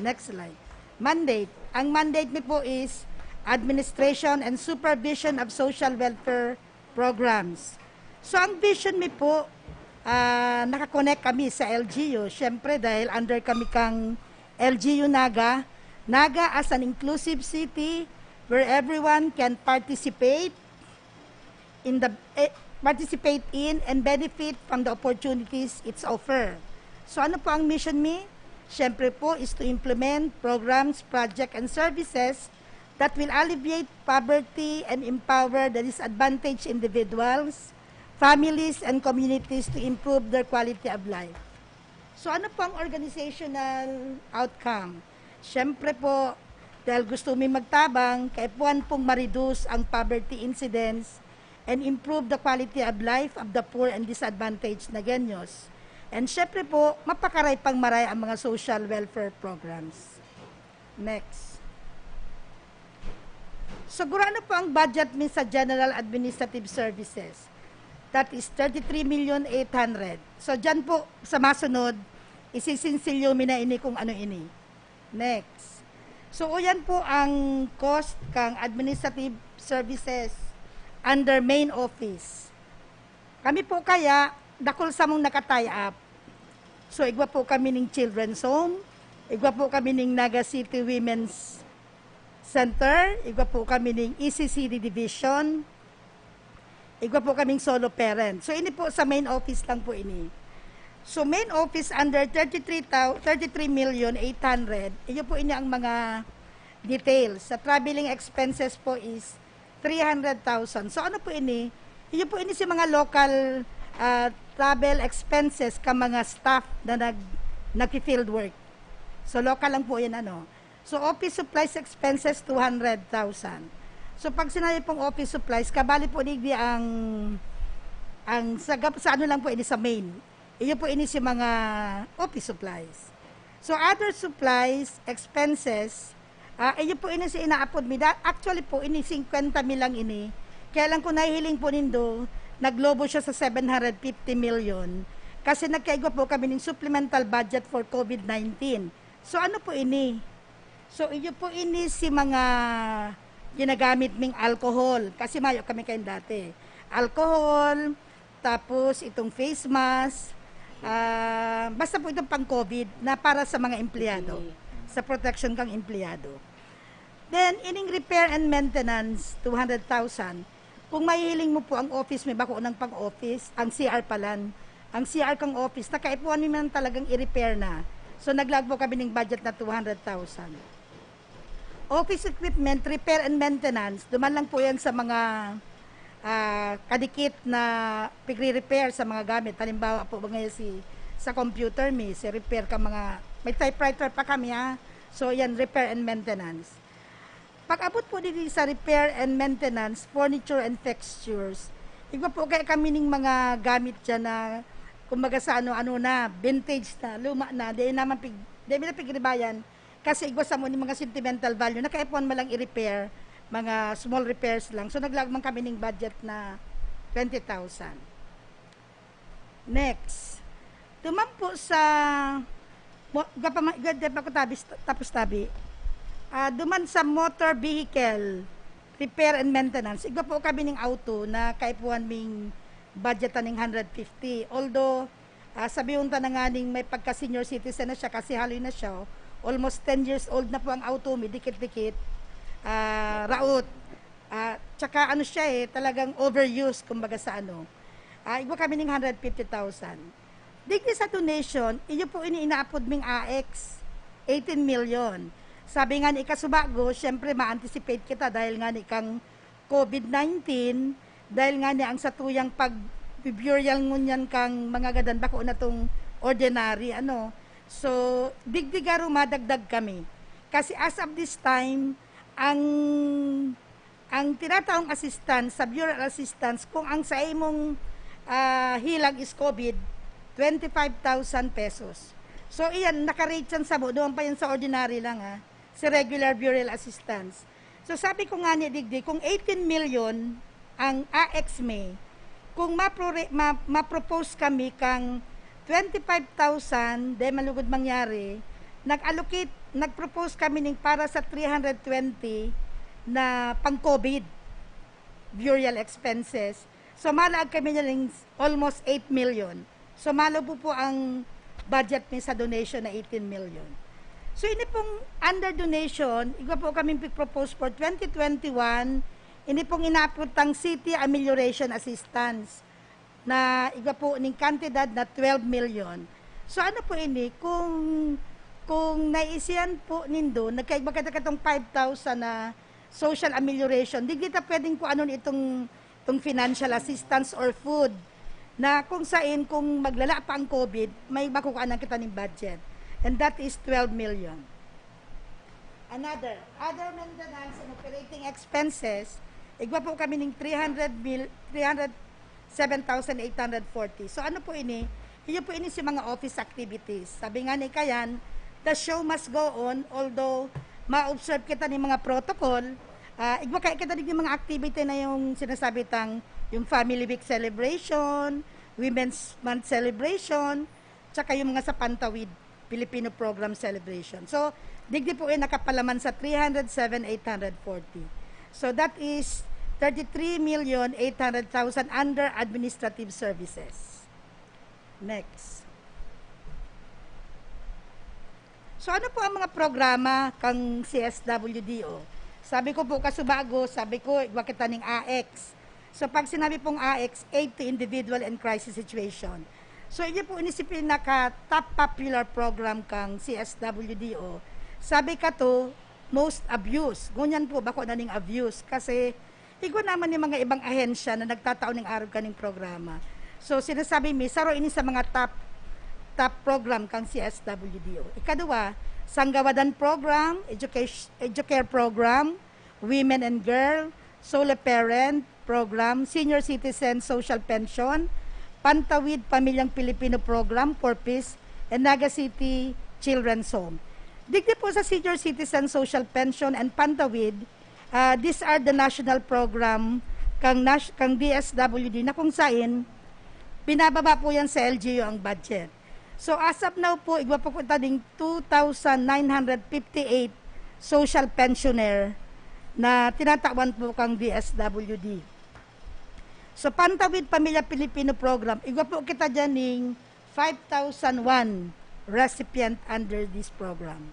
next slide. Mandate. Ang mandate mi po is administration and supervision of social welfare programs. So, ang vision mi po, ah, nakakonect kami sa L G U. Siyempre, dahil under kami kang L G U Naga, Naga as an inclusive city where everyone can participate in the, eh, participate in and benefit from the opportunities it's offer. So, ano po ang mission mi? Siyempre po is to implement programs, project, and services that will alleviate poverty and empower the disadvantaged individuals, families, and communities to improve their quality of life. So, ano po ang organizational outcome? Siyempre po, dahil gusto mi magtabang, kaipuhan pong ma-reduce ang poverty incidence and improve the quality of life of the poor and disadvantaged Nagueños. And siyempre po, mapakaray pang maray ang mga social welfare programs. Next. Sigurado po ang budget mi sa General Administrative Services. That is thirty-three million eight hundred. So, dyan po sa masunod, isisinsilyo mi na ini kung ano ini. Next. So, yan po ang cost kang administrative services under main office. Kami po kaya, dakul samong naka-tie up. So, igwa po kami ning Children's Home, igwa po kami ning Naga City Women's Center, igwa po kami ning E C C D Division, igwa po kaming solo parent. So, ini po sa main office lang po ini. So, main office under thirty-three thou-, thirty-three million eight hundred, iyo po ini ang mga details. Sa traveling expenses po is three hundred thousand. So, ano po ini? Iyo po ini si mga local, ah, travel expenses ka mga staff na nag-, nagfi-field work. So, local lang po yan, ano. So, office supplies expenses, two hundred thousand. So, pag sinabi pong office supplies, kabali po digdi ang, ang sa gap-, sa ano lang po ini, sa main. Iyo po ini si mga office supplies. So, other supplies, expenses, ah, iyo po ini si inaapod mi. Da-, actually po, ini singkwenta mil lang ini. Kaya lang kung nahihiling po nindo, naglobo siya sa seven hundred fifty million. Kasi nagkaigwa po kami ng supplemental budget for COVID nineteen. So, ano po ini? So, iyo po ini si mga ginagamit ming alcohol. Kasi mayo kami kayo dati. Alcohol, tapos itong face mask, ah, basta po itong pang-COVID na para sa mga empleyado, sa protection kang empleyado. Then, ining repair and maintenance, two hundred thousand. Kung mahihiling mo po ang office, may bako ng pang-office, ang C R palan. Ang C R kang office, nakaipuhan mo man talagang i-repair na. So, naglaag po kami ng budget na two hundred thousand. Office equipment, repair and maintenance, duman lang po yan sa mga, ah, kadikit na pigre-repair sa mga gamit. Halimbawa po, ngayon si, sa computer, may si repair ka mga, may typewriter pa kami, ha. So, yan, repair and maintenance. Pag-abot po dito sa repair and maintenance, furniture and fixtures, igwa po kaya kami ning mga gamit dyan na, kumbaga sa ano-ano na, vintage na, luma na, di naman pig-, di na pigribayan, kasi igwa sa mo ni mga sentimental value, nakaipuhan man lang i-repair, mga small repairs lang. So, naglaag man kami ning budget na twenty thousand. Next. Duman po sa, mo-, gapa ma-, gade pa ko tabi, tapos tabi. Ah, duman sa motor vehicle. Repair and maintenance. Igwa po kami ning auto na kaipuhan ming budget na ning hundred fifty. Although, ah, sabihon ta na nga ning may pagka-senior citizen na siya kasi haloy na siya, oh. Almost ten years old na po ang auto mi, dikit-dikit. Ah, raot. Ah, tsaka ano siya eh, talagang overuse, kumbaga sa ano. Ah, igwa kami ning hundred fifty thousand. Digdi sa donation, iyo po ini inaapod ming A X, eighteen million. Sabi nga ni Kasubago, siyempre ma-anticipate kita dahil nga ni kang COVID nineteen, dahil nga ni ang satuyang pag-burial ngunyan kang mga gadan bako na tong ordinary, ano. So, digdi garo madagdag kami. Kasi as of this time, ang, ang tinataong assistance sa burial assistance, kung ang sa imong, ah, hilang is COVID, twenty-five thousand pesos. So, iyan, nakarate yan sa mo. Doon pa yan sa ordinary lang, ha. Sa regular burial assistance. So, sabi ko nga ni digdi, kung eighteen million ang A X mi, kung mapro-, ma-, ma-propose kami kang twenty-five thousand, dahil malugod mangyari, nag-allocate, nag-propose kami ning para sa three hundred twenty na pang-COVID burial expenses. So, malaag kami na ning almost eight million. So, malo po po ang budget ni sa donation na eighteen million. So, ini pong under donation, igwa po kaming pig-propose for twenty twenty-one, ini pong inaapod tang City Amelioration Assistance na igwa po ning kantidad na twelve million. So, ano po ini? Kung, kung naisihan po nindo, nagkaigwa kita katong five thousand na social amelioration, di kita pwedeng kung ano itong, itong financial assistance or food na kung sain, kung maglala pa ang COVID, may makukuha na kita ning budget. And that is twelve million. Another, other maintenance and operating expenses, igwa po kami ning three hundred mil, three hundred seven thousand eight hundred forty. So, ano po ini? Iyo po ini si mga office activities. Sabi nga ni Kayan, the show must go on, although ma-observe kita ni mga protocol, ah, igwa kaya kita digdi mga activity na yung sinasabi tang, yung Family Week celebration, Women's Month celebration, tsaka yung mga sa Pantawid Filipino Program Celebration. So, digdi po yung nakapalaman sa three hundred seven eight hundred forty. So, that is thirty-three million eight hundred thousand under administrative services. Next. So, ano po ang mga programa kang C S W D O? Sabi ko po, kasubago, sabi ko, igwa kita ning A X. So, pag sinabi pong A X, Aid to Individual and Crisis Situation. So, inyo po ini si pinaka top popular program kang C S W D O. Sabi ka to, most abuse. Ngunyan po, bako na ning abuse. Kasi, igwa naman yung mga ibang ahensya na nagtatao ning arog kaning programa. So, sinasabi mi, saro ini sa mga top, top program kang C S W D O. Ikaduwa, Sanggawadan Program, Education, Educare Program, Women and Girl, Solo Parent Program, Senior Citizen Social Pension, Pantawid Pamilyang Pilipino Program for Peace, and Naga City Children's Home. Digdi po sa Senior Citizen Social Pension and Pantawid, ah, these are the national program kang nas-, kang D S W D na kung sain binababa po yan sa L G U ang budget. So, as of now po, igwa po kita ding two thousand nine hundred fifty-eight social pensioner na tinatawan po kang D S W D. So, Pantawid Pamilya Pilipino Program, igwa po kita dyan ning five thousand one recipient under this program.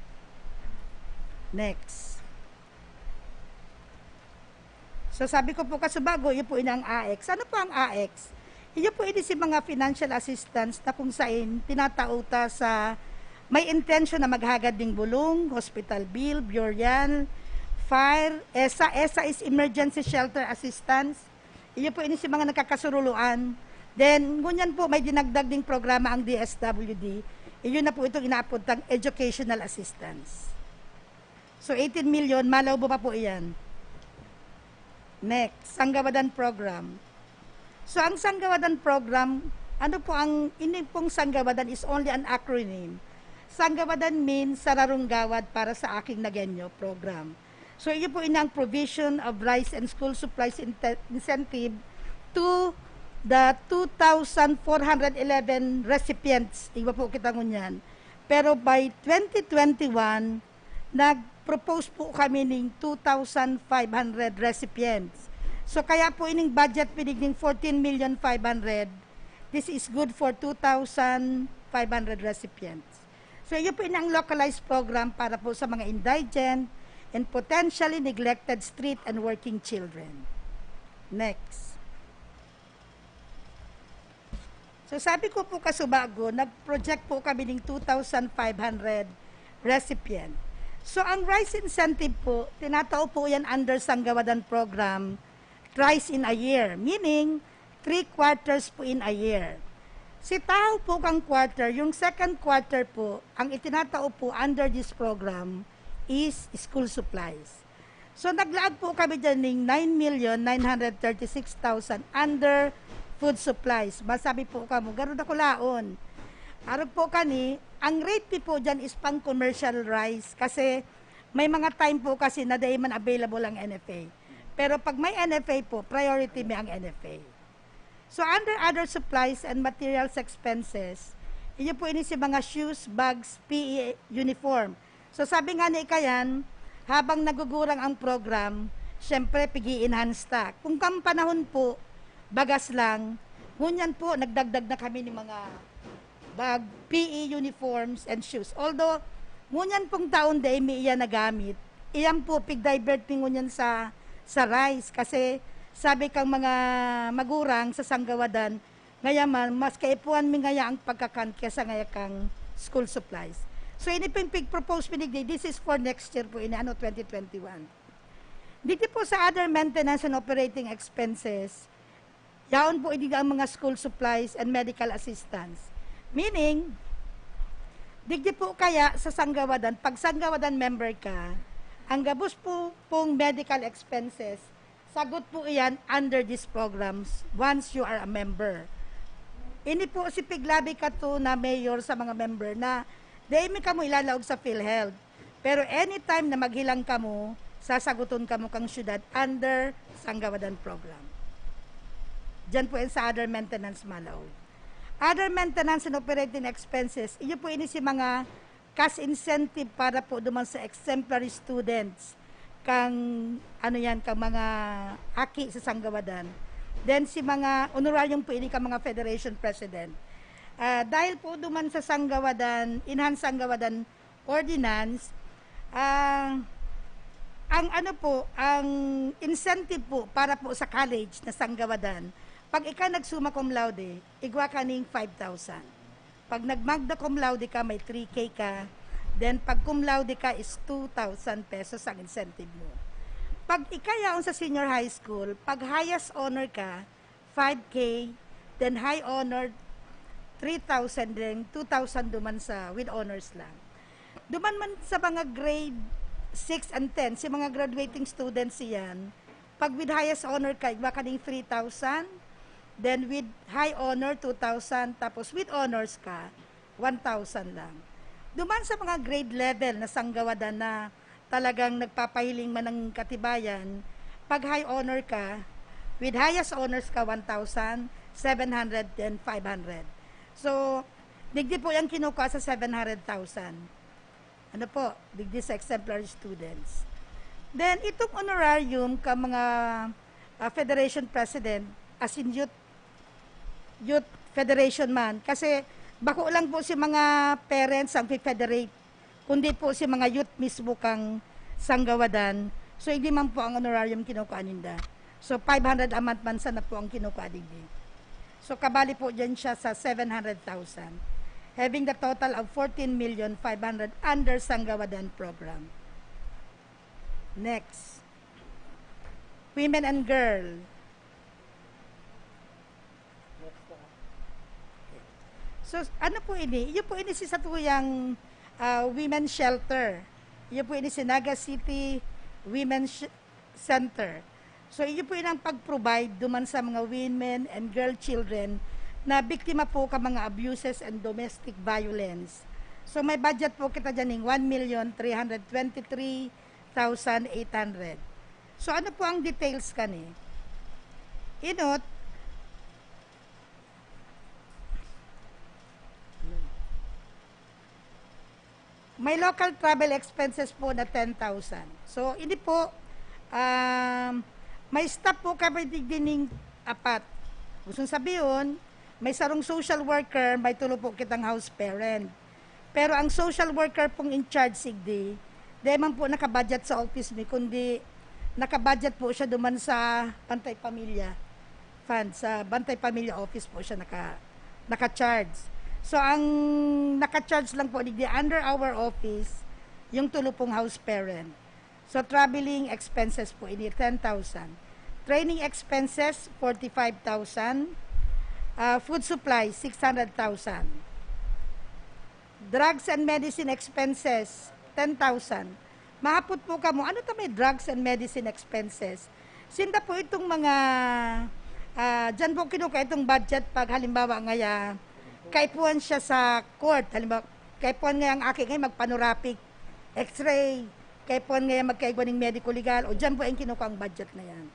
Next. So, sabi ko po, kasubago, iyo po ini ang A X. Ano po ang A X? Iyo po ini si mga financial assistance na kung sain tinatao ta sa may intensyon na maghagad ning bulong, hospital bill, burial, fire, ESSA. ESSA is Emergency Shelter Assistance. Iyo po ini si mga nagkakasuruloan. Then, ngunyan po, may dinagdag ding programa ang D S W D. Iyo na po itong inaapod tang educational assistance. So, eighteen million, malawbo pa po iyan. Next, Sanggawadan Program. So, ang Sanggawadan Program, ano po ang, ini pong Sanggawadan is only an acronym. Sanggawadan means Sararong Gawad para sa Aking Nagueño Program. So, iyo po ini ang provision of rice and school supplies inte-, incentive to the two thousand four hundred eleven recipients. Igwa po kita ngunyan. Pero by twenty twenty-one, Nag-propose po kami ning two thousand five hundred recipients. So, kaya po ining budget pinigning fourteen million five hundred, this is good for two thousand five hundred recipients. So, yun po yun ang localized program para po sa mga indigent and potentially neglected street and working children. Next. So, sabi ko po kasubago, nag-project po kami ng two thousand five hundred recipient. So, ang rice incentive po, tinatao po yan under Sanggawadan Program, thrice in a year. Meaning, three quarters po in a year. Si tao po kang quarter, yung second quarter po, ang itinatao po under this program is school supplies. So, naglaag po kami dyan ng nine million nine hundred thirty-six thousand under food supplies. Masabi po kamo, garo dakulaon. Arog po kani, ang rate ni po dyan is pang commercial rice kasi may mga time po kasi na dai man available ang N F A. Pero pag may N F A po, priority may ang N F A. So, under other supplies and materials expenses, iyo po ini si mga shoes, bags, P E uniform. So, sabi nga ni Kayan, habang nagugurang ang program, syempre, pig-i-enhance ta. Kung kang panahon po, bagas lang, ngunyan po, nagdagdag na kami ng mga bag, P E uniforms, and shoes. Although, ngunyan pong taon, dai mi iyan nagamit. Iyan po, pig-divert mi ngunyan sa, sa rice. Kasi, sabi kang mga magurang sa Sanggawadan, ngaya man, mas kaipuhan mi ngaya ang pagkakan kesa ngaya kang school supplies. So, ini ping pig-propose mi digdi, this is for next year po, ini ano, twenty twenty-one. Digdi po sa other maintenance and operating expenses, yaon po ini ang mga school supplies and medical assistance. Meaning, digdi po kaya sa Sanggawadan, pag Sanggawadan member ka, ang gabos po pong medical expenses, sagot po iyan under these programs once you are a member. Ini po si piglabi kato na mayor sa mga member na dai mi kamo ilalaog sa PhilHealth. Pero anytime na maghilang kamo, sasaguton kamo kang syudad under Sanggawadan Program. Diyan po yan sa other maintenance malaog. Other maintenance and operating expenses, iyo po ini si mga cash incentive para po duman sa exemplary students kang, ano yan, kang mga aki sa Sanggawadan. Then si mga honorarium po ini kang mga federation president. Ah, dahil po duman sa Sanggawadan, Enhanced Sanggawadan Ordinance, ah, ang ano po, ang incentive po para po sa college na Sanggawadan, pag ika nag-summa cum laude, igwa ka ning five thousand. Pag nag-magna cum laude ka, may three K ka. Then, pag cum laude ka is two thousand pesos ang incentive mo. Pag ika yaon sa senior high school, pag highest honor ka, five K, then high honor, three thousand, then two thousand duman sa with honors lang. Duman man sa mga grade six and ten, si mga graduating students iyan, pag with highest honor ka, igwa ka ning three thousand, then with high honor, two thousand, tapos with honors ka, one thousand lang. Duman sa mga grade level na Sanggawadan na talagang nagpapahiling man ng katibayan, pag high honor ka, with highest honors ka, one thousand, seven hundred, then five hundred. So, digdi po yung kinukuha sa seven hundred thousand. Ano po, digdi sa exemplary students. Then, itong honorarium ka mga, ah, federation president, as in youth, youth federation man. Kasi, bako lang po si mga parents ang federate, kundi po si mga youth mismo kang Sanggawadan. So, hindi man po ang honorarium kinukuha ninda. So, five hundred a month man sana po ang kinukuha digdi. So, kabali po dyan siya sa seven hundred thousand, having the total of fourteen million five hundred under Sanggawadan program. Next. Women and girl. So, ano po ini? Iyo po ini si satuyang, ah, women shelter. Iyo po ini si Naga City Women Sh-, Center. So, iyo po inang pag-provide duman sa mga women and girl children na biktima po ka mga abuses and domestic violence. So, may budget po kita dyan ng one million three hundred twenty-three thousand eight hundred. So, ano po ang details kani? Inot, May local travel expenses po na ten thousand. So, ini po, um, may staff po kami digdi ning apat. Gustong sabihon, may sarong social worker, may tulo po kitang house parent. Pero ang social worker pong in charge sigdi, di man po nakabudget sa office mi, kundi nakabudget po siya duman sa Bantay Pamilya Fund, sa Bantay Pamilya Office po siya naka, naka-charge. So, ang naka-charge lang po digdi under our office, yung tulo pong house parent. So, traveling expenses po ini, ten thousand. Training expenses, forty-five thousand. Ah, food supply, six hundred thousand. Drugs and medicine expenses, ten thousand. Mahapot po kamo, ano ta may drugs and medicine expenses? Sinda po itong mga, ah, dyan po kinukuha itong budget pag halimbawa ngaya, kaipuhan siya sa court. Halimbawa, kaipuhan ngaya ang aki ngayon magpanorapik, x-ray, kaipuhan ngaya magkaigwa ning medico legal, o dyan po yung kinukuha ang budget na yan.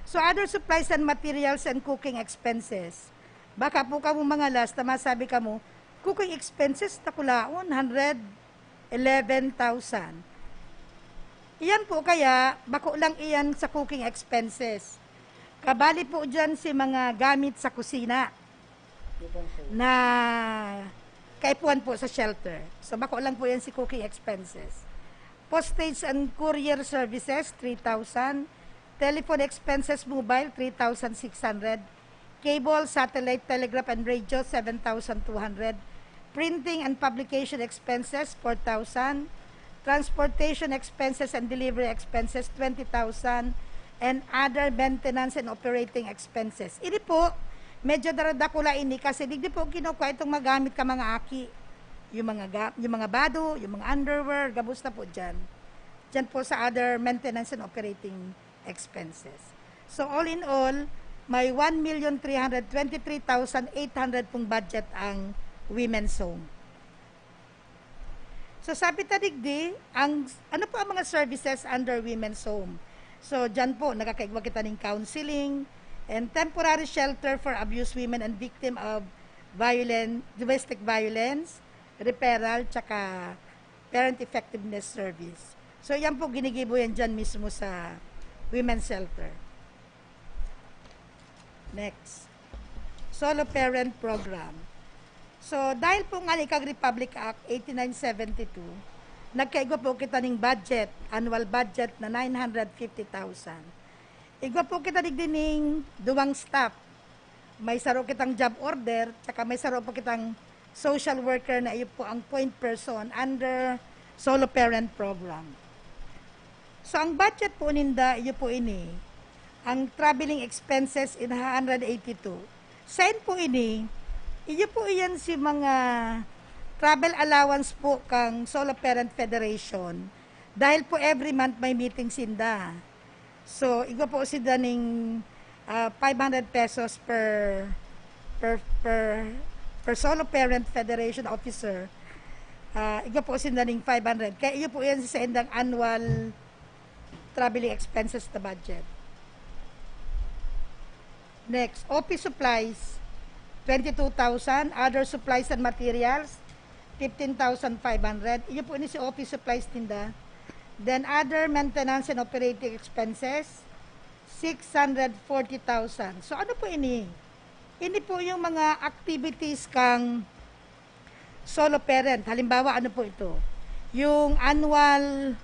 So, other supplies and materials and cooking expenses. Baka po kamo mga last na masabi kamo, cooking expenses, takulaon, hundred eleven thousand. Iyan po kaya, bako lang iyan sa cooking expenses. Kabali po dyan si mga gamit sa kusina na kaipuhan po sa shelter. So, bako lang po yan si cooking expenses. Postage and courier services, three thousand. Telephone expenses mobile, three thousand six hundred. Cable, satellite, telegraph, and radio, seven thousand two hundred. Printing and publication expenses, four thousand. Transportation expenses and delivery expenses, twenty thousand. And other maintenance and operating expenses. Ini po, medyo daradakula ini kasi digdi po kinukuha itong magamit ka mga aki. Yung mga, ga- yung mga bado, yung mga underwear, gabos na po dyan. Dyan po sa other maintenance and operating expenses. So, all in all, may one million three hundred twenty-three thousand eight hundred pong budget ang Women's Home. So, sabi ta digdi, ang, ano po ang mga services under Women's Home? So, dyan po, nakakaigwa kita ning counseling and temporary shelter for abused women and victim of violent, domestic violence, referral, tsaka parent effectiveness service. So, yan po, ginigibo yan dyan mismo sa Women's Shelter. Next. Solo Parent Program. So, dahil po nga ni kag Republic Act eighty-nine seventy-two, nagkaigwa po kita ning budget, annual budget na nine hundred fifty thousand. Igwa po kita digdi ning duwang staff. May saro kitang job order, tsaka may saro po kitang social worker na iyo po ang point person under Solo Parent Program. So, ang budget po ninda, iyo po ini, ang traveling expenses in one hundred eighty-two. Sain po ini, iyo po iyan si mga travel allowance po kang Solo Parent Federation. Dahil po every month may meeting sinda. So, igwa po sinda ning, ah, five hundred pesos per, per, per, per Solo Parent Federation officer. Ah, igwa po sinda ning five hundred. Kaya iyo po yan sa indang annual traveling expenses na budget. Next, office supplies, twenty-two thousand. Other supplies and materials, fifteen thousand five hundred. Iyo po ini si office supplies ninda. Then, other maintenance and operating expenses, six hundred forty thousand. So, ano po ini? Ini po yung mga activities kang solo parent. Halimbawa, ano po ito? Yung annual,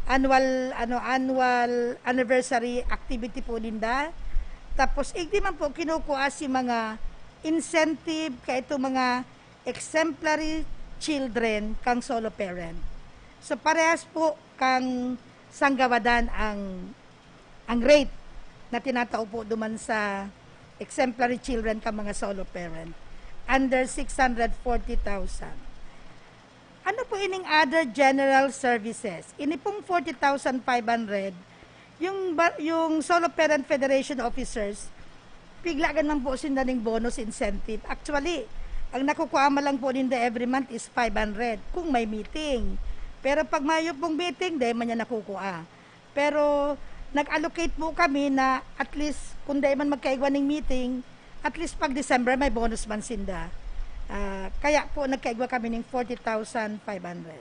annual, ano, annual anniversary activity po ninda. Tapos, igdi man po kinukuha si mga incentive ka itong mga exemplary children kang solo parent. So, parehas po kang sanggawadan ang, ang rate na tinatao po duman sa exemplary children ka mga solo parent under six hundred forty thousand. Ano po ining other general services? Ini pong forty thousand five hundred, yung, ba- yung solo parent federation officers, piglagan man po sinda ning bonus incentive. Actually, ang nakukuha man lang po ninda every month is five hundred kung may meeting. Pero pag mayo pong meeting, dahil man niya nakukuha. Pero nag-allocate po kami na at least kung dai man magkaigwa ning meeting, at least pag December may bonus man sinda. Ah, kaya po nagkaigwa kami ning forty thousand five hundred.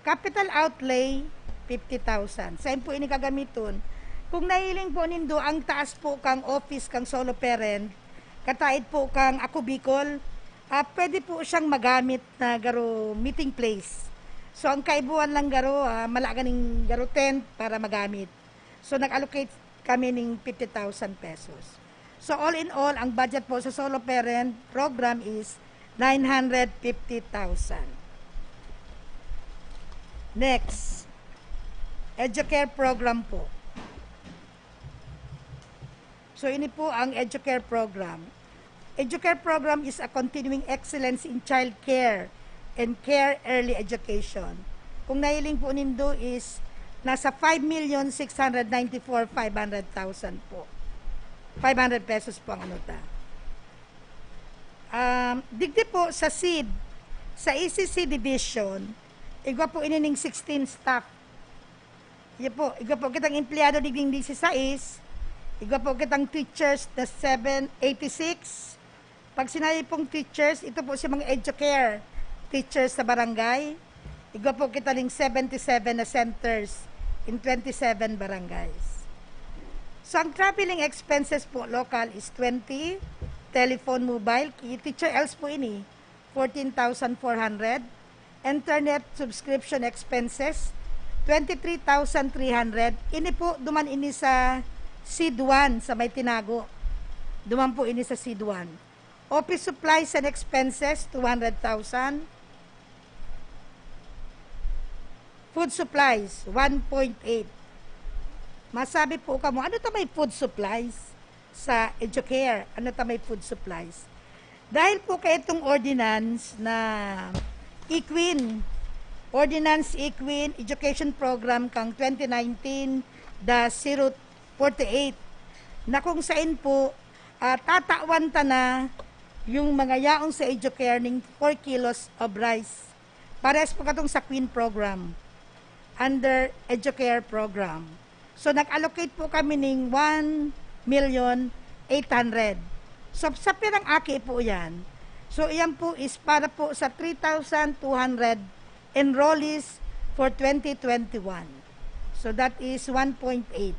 Capital outlay, fifty thousand. Saan po ini gagamiton? Kung nahiling po nindo ang taas po kang office kang solo parent, kataid po kang Ako Bicol, ah, pwede po siyang magamit na garo meeting place. So, ang kaibuhan lang garo, ah, mala ganing garo tent para magamit. So, nag-allocate kami ning fifty thousand pesos. So, all in all, ang budget po sa solo parent program is nine hundred fifty thousand. Next, Educare program po. So, ini po ang Educare program. Educare program is a continuing excellence in child care and care early education. Kung nahiling po nindo is nasa five million six hundred ninety-four five hundred thousand po. Five hundred pesos po ang ano ta. Um, digdi po sa seed, sa E C C division, igwa po ini ning sixteen staff. Iyo po, igwa po kitang empleyado digding disisais, igwa po kitang teachers na seven eighty-six. Pag sinabi pong teachers, ito po si mga educare teachers sa barangay. Igwa po kita ning seventy-seven na centers in twenty-seven barangays. So, ang traveling expenses po local is twenty, telephone, mobile, ki-, teacher else po ini, fourteen thousand four hundred, internet subscription expenses, twenty-three thousand three hundred. Ini po, duman ini sa seed one, sa may tinago. Duman po ini sa seed one. Office supplies and expenses, two hundred thousand. Food supplies, one point eight. Masabi po kamo, ano ta may food supplies sa Educare? Ano ta may food supplies? Dahil po kay itong ordinance na EQUIN, Ordinance EQUIN Education Program kang twenty nineteen dash zero forty-eight, na kung sain po, ah, tatawan ta na yung mga yaon sa Educare ning four kilos of rice. Pares po katong sa Queen Program, under Educare Program. So, nag-allocate po kami ning one million eight hundred. So, sa pirang aki po yan? So, iyan po is para po sa three thousand two hundred enrollees for twenty twenty-one. So, that is one point eight.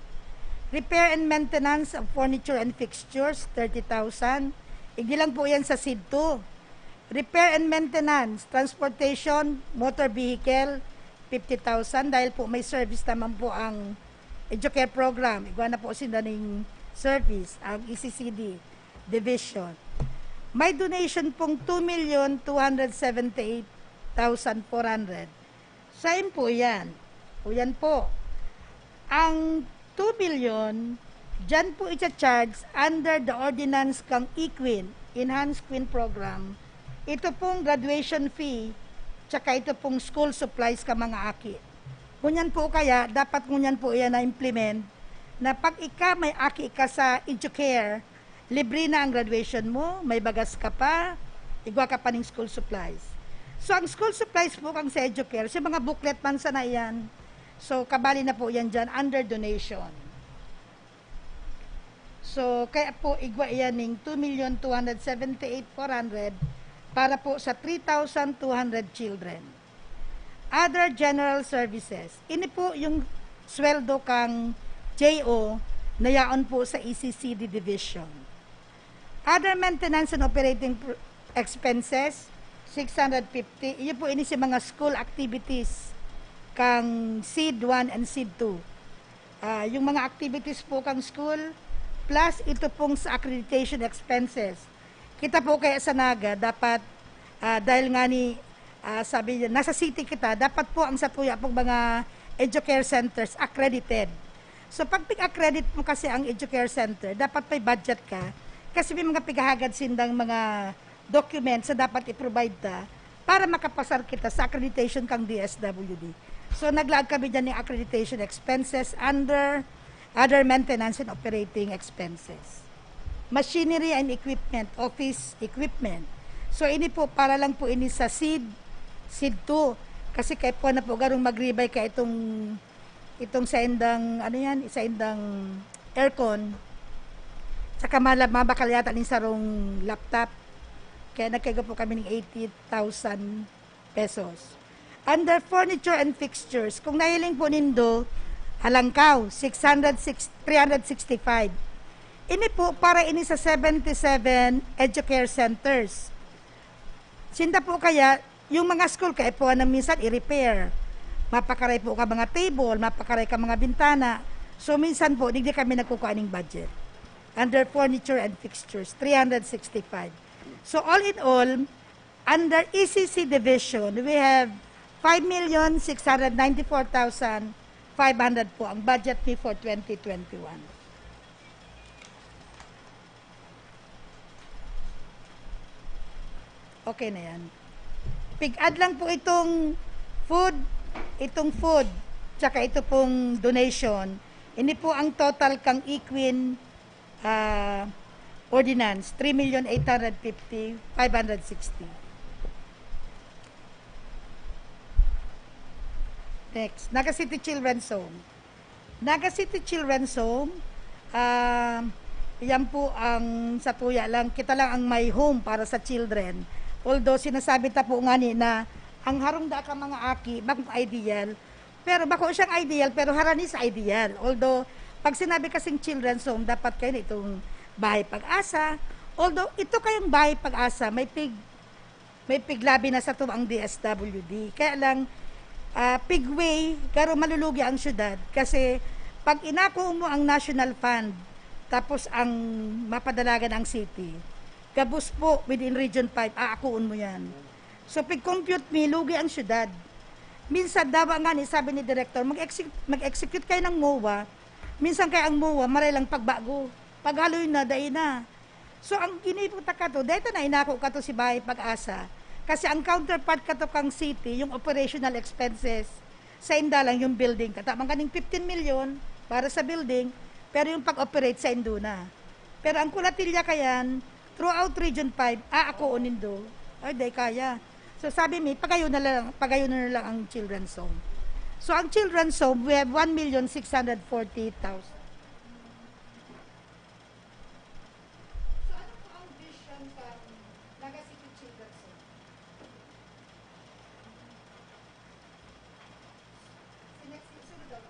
Repair and maintenance of furniture and fixtures, thirty thousand. Igdi lang po yan sa seed two. Repair and maintenance, transportation, motor vehicle, fifty thousand. Dahil po may service naman po ang Educare program. Igwa na po sinda ning service, ang E C C D division. May donation pong two million two hundred seventy-eight thousand four hundred. Sain po yan? O yan po. Ang two million, dyan po icha-charge under the ordinance kang EQUIN, Enhanced Queen Program. Ito pong graduation fee, tsaka ito pong school supplies ka mga aki. Ngunyan po kaya, dapat ngunyan po yan na-implement, na pag ika may aki ka sa Educare, libre na ang graduation mo, may bagas ka pa, igwa ka pa ning school supplies. So, ang school supplies po kang sa Educare, sa mga booklet man sana yan. So, kabali na po yan dyan, under donation. So, kaya po, igwa iyan ning two million two hundred seventy-eight four hundred para po sa three thousand two hundred children. Other general services. Ini po yung sweldo kang J O na yaon po sa E C C D division. Other maintenance and operating pr-, expenses, six hundred fifty. Iyo po ini si mga school activities kang seed one and seed two. Ah, yung mga activities po kang school, plus ito pong sa accreditation expenses. Kita po kaya sa Naga, dapat, ah, dahil nga ni, ah, sabi niya, nasa city kita, dapat po ang satuya pong mga educare centers accredited. So, pag pig-accredit mo kasi ang educare center, dapat may budget ka. Kasi may mga pighahagad sindang mga documents na dapat i-provide ta para makapasar kita sa accreditation kang D S W D. So, naglaag kami dyan ng accreditation expenses under other maintenance and operating expenses. Machinery and equipment, office equipment. So, ini po, para lang po ini sa seed, seed two. Kasi kaya po na po garong magribay ka itong, itong sa indang, ano yan, sa indang aircon. Tsaka mala-, mabakal yata ning sarong laptop. Kaya nagkaigo po kami ng eighty thousand pesos. Under furniture and fixtures, kung nahiling po nindo, Alangkaw, six hundred six, three hundred sixty-five. Ini po para ini sa seventy-seven educare centers. Sinda po kaya, yung mga school, kaya po na minsan i-repair. Mapakaray po ka mga table, mapakaray ka mga bintana. So, minsan po, digdi kami nagkukuha ning budget. Under furniture and fixtures, three hundred sixty-five. So, all in all, under E C C division, we have five million six hundred ninety-four thousand five hundred po ang budget ni for twenty twenty-one. Okay na yan. Pig-add lang po itong food, itong food, tsaka ito pong donation. Ini po ang total kang Equine, ah, ordinance, three million eight hundred fifty, five hundred sixty. Next, Naga City Children's Home. Naga City Children's Home, ah, yan po ang sa tuya lang, kita lang ang may home para sa children. Although sinasabi ta po nga ni na ang harong da ka mga aki, bakong ideal, pero bako siyang ideal, pero harani sa ideal. Although, pag sinabi kasing children's home, dapat kayo na itong Bahay Pag-asa. Although, ito kayong Bahay Pag-asa, may pig, may piglabi na sa ang D S W D. Kaya lang, ah, pigway, garo malulugi ang syudad. Kasi, pag inako mo ang national fund, tapos ang mapadalagan ang city, gabos po within Region five, aakuon mo yan. So, pig-compute mi, lugi ang syudad. Minsan, dawa nga ni, sabi ni Director, "Mag-exec-, mag-execute kayo ng MOA." Minsan kaya ang MOA, maray lang pagbago. Paghaloy na, dai na. So, ang ginibo ta kato, deta na inako kato si Bahay Pag-asa. Kasi ang counterpart kato kang city, yung operational expenses, sa inda lang yung building. Kataman kaning fifteen million para sa building, pero yung pag-operate sa indo na. Pero ang Kulatilya kayan, throughout Region five, aakoon nindo. Ay, dai kaya. So, sabi mi, pagayon na lang, pagayon na lang ang children's home. So, ang children's home, we have one million six hundred forty thousand. So, ano po ang vision kan Naga City Children's Home? Si next, sunod daw,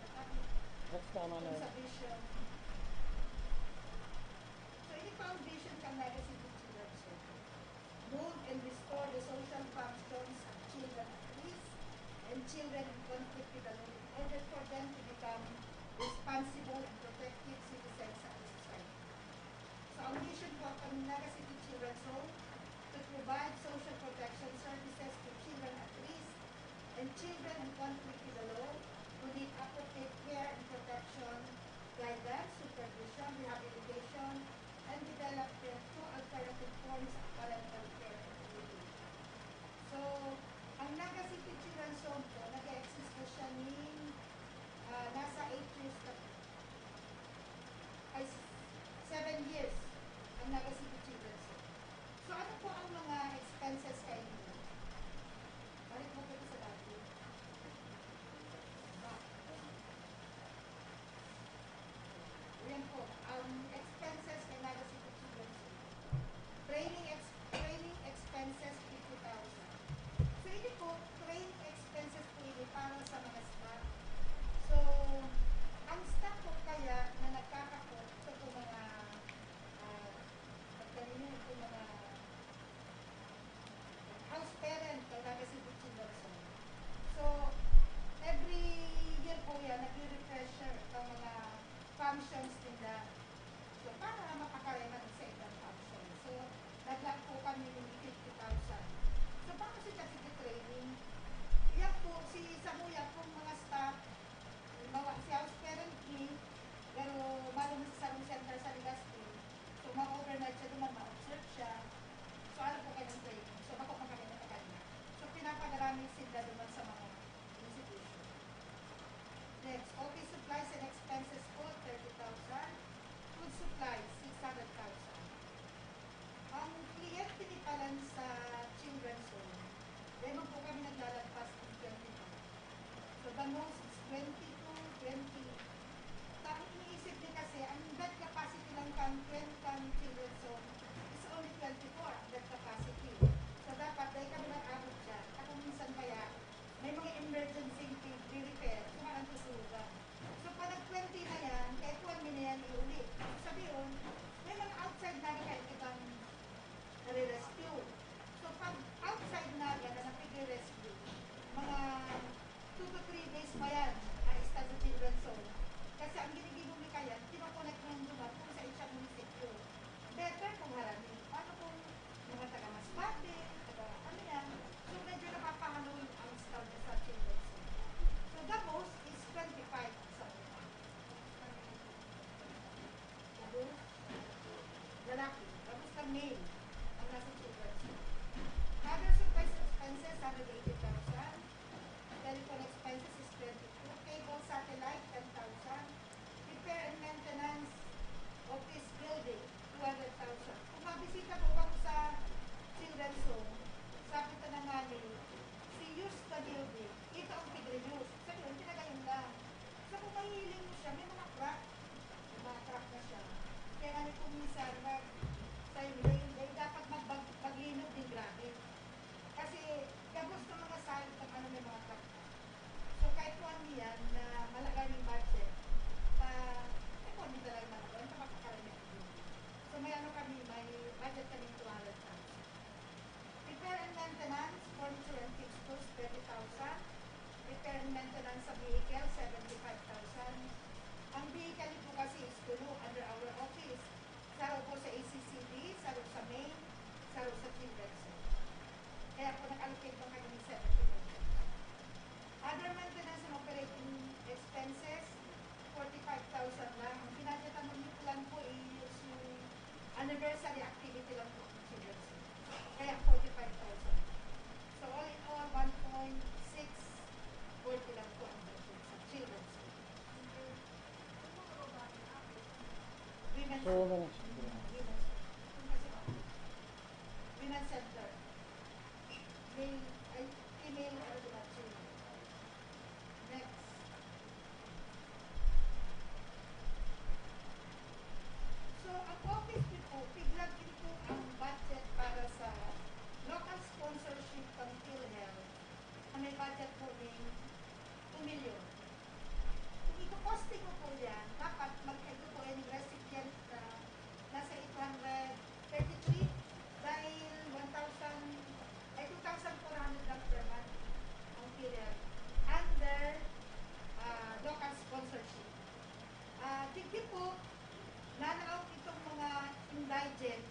Next naman na. Sa vision. So, ini po ang vision kan Naga City Children's Home. Mold and restore the social functions of children at risk and children in conflict with the law in order for them to become responsible and protective citizens of the society. So, ang mission po ng Naga City Children's Home to provide social protection services to children at risk and children in conflict with the law who need appropriate care and protection, guidance, supervision, rehabilitation, and development through alternative forms of parental care and education. So, ang Naga City Children's Home po, nag-exist na siya ni, ah, nasa eight years na po. Ay, s-, seven years ang Naga City Children's Home. So, ano po ang mga expenses kayo? Balik mo po sa dati. Ayan po, ang expenses kay Naga City Children's Home. Training ex-, training expenses, fifty thousand. So, ini po, training expenses po ini para sa mga staff. So, ang staff po kaya na nagkakapot, ito po mga, ah, pagkalino po mga house parent, kay Naga City Children's Home. So, every year po yan, nagre-refresher ang mga functions nila. So, para mapakareman sa ibang function. So, naglaan po kami ng fifty thousand. So, paano siya sige training? Yan po, si Samuya pong mga staff, halimbawa, si house parent ni, pero malo mo sa sarong center sa Legazpi, so, ma-overnight siya naman, ma-observe siya. So, ano po kanyang training? So, bako man kami na kanya. So, pinapagarami sila naman sa mga institution. Next, office supplies and expenses po, thirty thousand. Food supplies, six hundred thousand. Ang kliyente ni Palan sa Children's Home, dahil man po kami naglalagpas ng twenty-two. So, the most is twenty-two, twenty. Tapos iniisip niya kasi, ang bed capacity lang kan twenty kan Children's Home is only twenty-four ang bed capacity. So, dapat dahil kami nag-abot dyan, ako minsan kaya, may mga Maintenance sa vehicle, seventy-five thousand. Ang vehicle po kasi is tulo under our office. Saro po sa A C C B, saro sa main, saro sa children's home. Kaya po nag-allocate lang kami ng seventy thousand. Other maintenance and operating expenses, forty-five thousand lang. Ang binadgetan mo lang po is yung anniversary activity lang po ng children's home. Kaya forty-five thousand. So all in all, one point six forty lang po ang budget sa children's home. Women, So, ano lang siya? Women, Women Center. Male, ay, female, ano ba, children. Next. So, ang office niyo po, piglag din po ang budget para sa local sponsorship ng PhilHealth na may budget po ng two million. Kung iko-costing ko po yan, dapat magkaigo po yung recipient na nasa eight hundred thirty-three dahil one thousand, ay, two thousand four hundred lang per month ang PhilHealth under, ah, local sponsorship. Ah, digdi po, nalaog itong mga indigent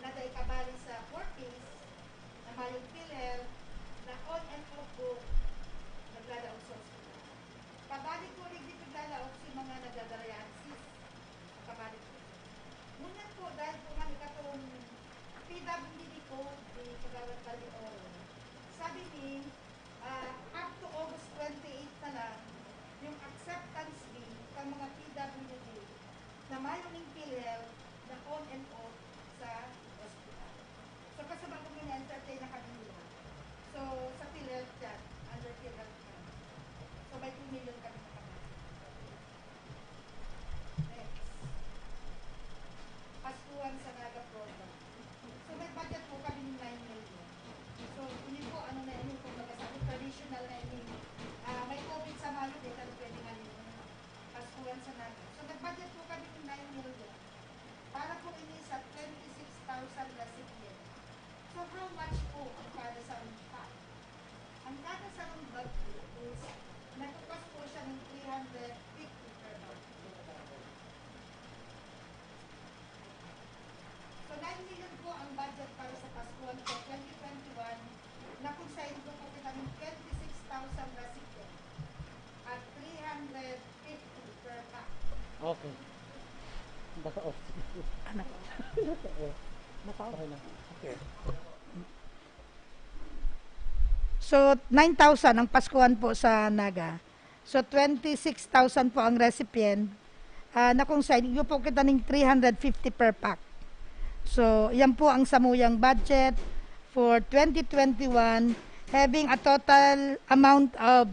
na dai kabali sa four Ps na mayong PhilHealth na on and off po naglalaog sa ospital. Kabali po digdi naglalaog si mga nagdadialysis. Kabali po. Ngunyan po, dahil po nga katong P W D code ni Kagawad Balde Oro, sabi ni, ah, up to August twenty-eight na lang yung acceptance fee ng mga P W D na mayo ning PhilHealth na on and off sa hospital. So, kasabay ko, na-entertain na kami nila. So, sa PhilHealth yan, under PhilHealth yan. So, may two million kami nakabali. Next. Paskuhan sa Naga program. So, may budget po kami ng nine million. So, hindi po, ano na ini, kung magkasabi, traditional na ini. Ah, may COVID sa Mayo, di kami pwede nga nini. Paskuhan sa Naga. So, nag-budget po kami ng nine million. Para po ini sa twenty-six thousand recipient. So, how much po ang kada sa unit? Ang kada sarong bag is nagkakos po siya ng three hundred fifty per bag. So, nine million po ang budget para sa Paskuhan po twenty twenty-one, na kung sa inyo po kita ng twenty-six thousand recipient at three hundred fifty per bag. Okay. Baka off. Ano? Baka off. Okay na. Okay. So, nine thousand ang Paskuhan po sa Naga. So, twenty-six thousand po ang recipient, ah, na kung sa inyo po kita ning three hundred fifty per pack. So, yan po ang samuyang budget for twenty twenty-one, having a total amount of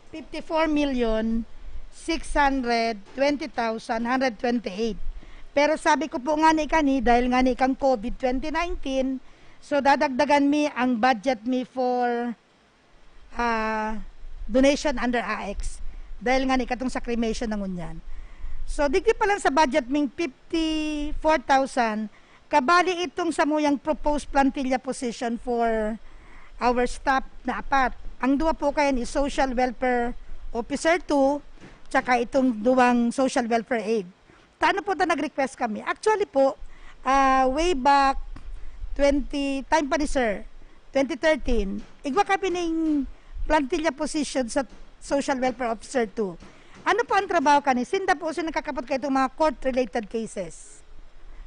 fifty-four million six hundred twenty thousand one hundred twenty-eight. Pero sabi ko po nga ni kani, dahil nga ni kang COVID twenty nineteen, so dadagdagan mi ang budget mi for, ah, donation under A X. Dahil nga ni katong sa cremation na ngunyan. So, digdi pa lang sa budget ming fifty-four thousand, kabali itong samuyang proposed plantilla position for our staff na apat. Ang duwa po kayan is Social Welfare Officer two, tsaka itong duwang Social Welfare Aide. Tano po ta nag-request kami. Actually po, ah, way back twenty, time pa ni Sir, twenty thirteen, igwa kami ning plantilla position sa Social Welfare Officer two. Ano po ang trabaho kani? Sinda po si nakakapot kaitong mga court-related cases.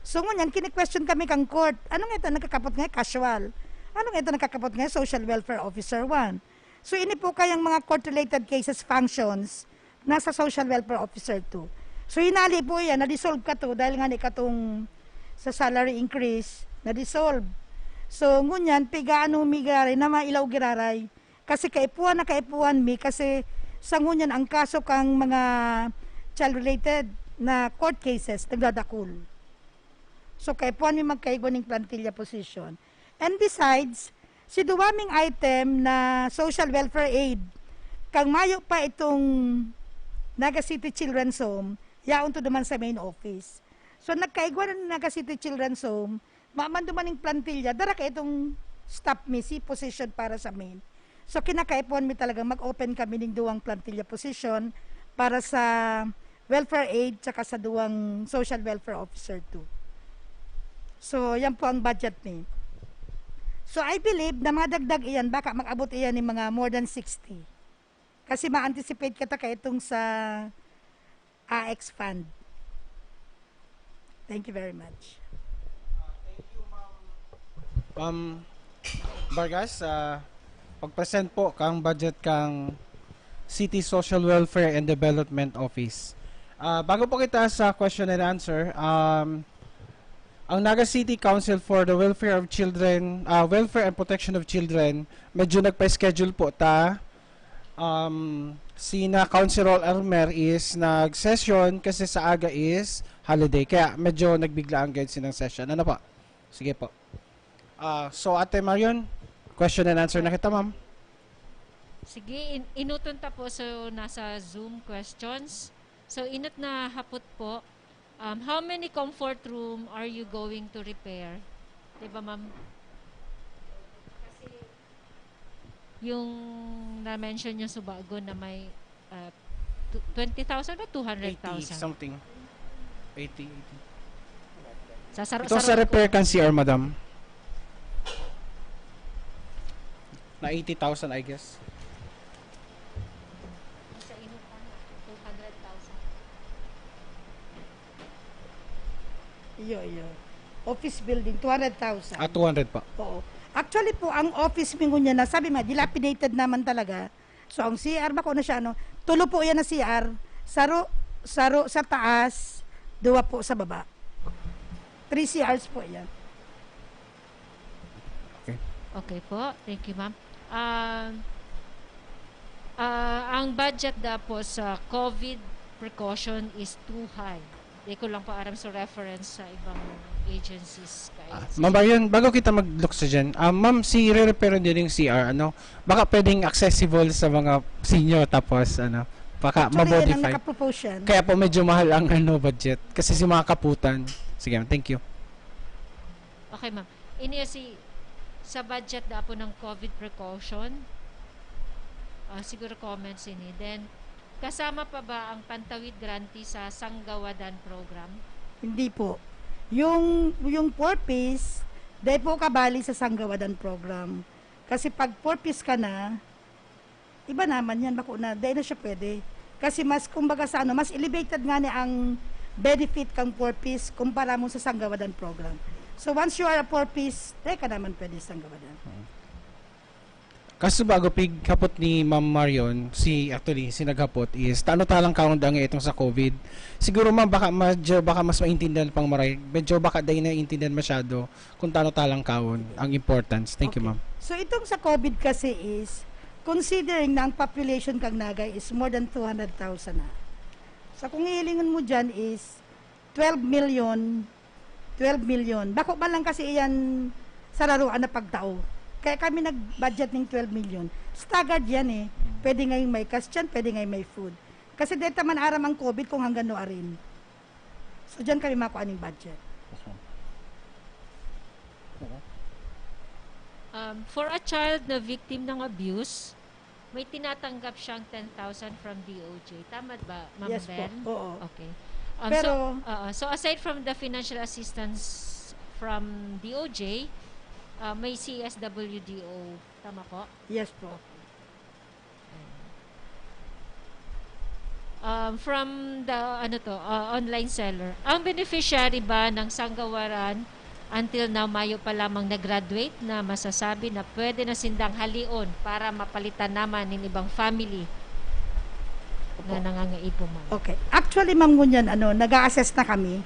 So, ngunyan, kini-question kami kang court. Ano nga ito nakakapot nga casual? Ano nga ito nakakapot nga social welfare officer one? So, ini po kayang mga court-related cases functions, nasa social welfare officer two. So, hinali po yan, na-dissolve ka to dahil nga ni katong sa salary increase, na-dissolve. So, ngunyan, pigaano mi giraray na mailaw giraray. Kasi kaipuhan na kaipuhan mi, kasi sa ngunyan, ang kaso kang mga child-related na court cases, nagdadakul. So, kaipuhan mi magkaigwa ning plantilla position. And besides, si duwa ming item na social welfare aid, kang mayo pa itong Naga City Children's Home, yaon to naman sa main office. So, nagkaigwa na ng Naga City Children's Home, maman duman ning plantilla, dara ka itong staff mi, si position para sa main. So, kinakaipuhan mi talaga mag-open kami ning duwang plantilla position para sa welfare aid tsaka sa duwang social welfare officer two. So, yan po ang budget ni. So, I believe na madagdag iyan, baka mag-abot iyan ng mga more than sixty. Kasi ma-anticipate kita kaitong sa A X fund. Thank you very much. Ma'am Vargas, ah, pag-present po kang budget kang City Social Welfare and Development Office. Ah, bago po kita sa question and answer, um, ang Naga City Council for the Welfare of Children, ah, Welfare and Protection of Children, medyo nagpa-schedule po ta. Um, sina Councilor Elmer is nag-session kasi sa aga is holiday. Kaya medyo nagbigla ang guide silang session. Ano po? Sige po. Ah, so, Ate Marion, question and answer na kita, ma'am. Sige, in- inuton ta po. So, nasa Zoom questions. So, inot na hapot po. Um, how many comfort room are you going to repair? Di ba, ma'am? Kasi yung na-mention yung subago na may uh, tw- twenty thousand o eighty two hundred thousand? Something. eighty, eighty. Sa saro, Ito sa repair kan C R, madam. Na eighty thousand, I guess. Sa inot na, two hundred thousand. Iyo, iyo. Office building, two hundred thousand. Ah, two hundred pa. Oo. Actually po, ang office mi ngunyan na, sabi mo, dilapidated naman talaga. So, ang C R, bako na siya, ano, tulo po yan na C R. Saro, saro sa taas, duwa po sa baba. Three C Rs po yan. Okay. Okay po. Thank you, ma'am. Um, ah, ang budget da po sa COVID precaution is too high. Di ko lang po aram sa reference sa ibang agencies. Kaya Ah, Ma'am Marion, bago kita mag-look sa dyan, ah, ma'am, si re-repair din yung C R, ano, baka pwedeng accessible sa mga senior tapos, ano, baka Actually, yan ang ma-modify. Nakapropose yan. Kaya po medyo mahal ang ano budget kasi si mga kaputan. Sige, ma'am, thank you. Okay, ma'am. Ini si sa budget da po ng COVID precaution. Ah, siguro comments ini. Then, kasama pa ba ang Pantawid Grantee sa Sanggawadan program? Hindi po. Yung, yung four Ps, dahil po kabali sa Sanggawadan program. Kasi pag four Ps ka na, iba naman yan, bako na, dahil na siya pwede. Kasi mas, kumbaga sa ano, mas elevated nga ni ang benefit kang four Ps kumpara mo sa Sanggawadan program. So once you are a four Ps, dahil ka naman pwede sa Sanggawadan. Kaso bago pighapot ni Ma'am Marion, si actually, si naghapot is, tano talang kaon da nga itong sa COVID. Siguro ma'am, baka, medyo, baka mas maintindihan pang maray. Medyo baka dahil naiintindihan masyado kung tano talang kaon ang importance. Thank you, Okay. Ma'am. So itong sa COVID kasi is, considering na ang population kang Naga is more than two hundred thousand na. So kung hihilingon mo dyan is twelve million, twelve million. Bako man lang kasi iyan sa laruan na pagtao. Kaya kami nag-budget ng twelve million. Staggered yan eh. Pwede ngayong may cash dyan, pwede ngayong may food. Kasi deta man aram ang COVID kung hanggang no arin. So dyan kami makuha ng budget. Um, for a child na victim ng abuse, may tinatanggap siyang ten thousand from D O J. Tama ba, Ma'am Yes po. Ben? Oo. Okay. Um, Pero so, oo. So, aside from the financial assistance from D O J, uh, may C S W D O. Tama po? Yes po. Um, from the, ano to, uh, online seller. Ang beneficiary ba ng Sanggawaran until now, mayo pa lamang na-graduate na masasabi na pwede na sindang halion para mapalitan naman nin ibang family na Opo. nangangaipo man? Okay. Actually, ma'am, ngunyan, ano, nag-a-assess na kami.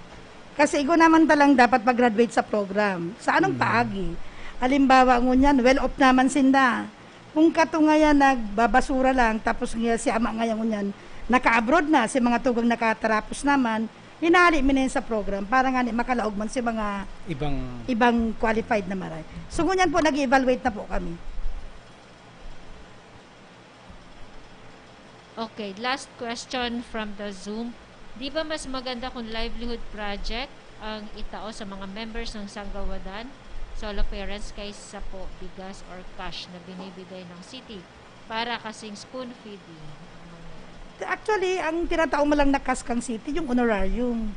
Kasi igo naman talang dapat pag-graduate sa program. Sa anong paagi? Halimbawa, ngunyan, well off naman sinda. Kung kato ngayon, nagbabasura lang, tapos nga si ama ngayon ngunyan, naka-abroad na, si mga tugang nakatarapos naman, hinali mi na yun sa program para nga ni makalaog man si mga Ibang ibang qualified na maray. So, ngunyan po, nag-evaluate na po kami. Okay, last question from the Zoom. Di ba mas maganda kung livelihood project ang itao sa mga members ng Sanggawadan? solo parents kaysa po bigas or cash na binibigay ng city para kasing spoon feeding ang mangyayari? Actually, ang tinatao mo lang na cash kang city, yung honorarium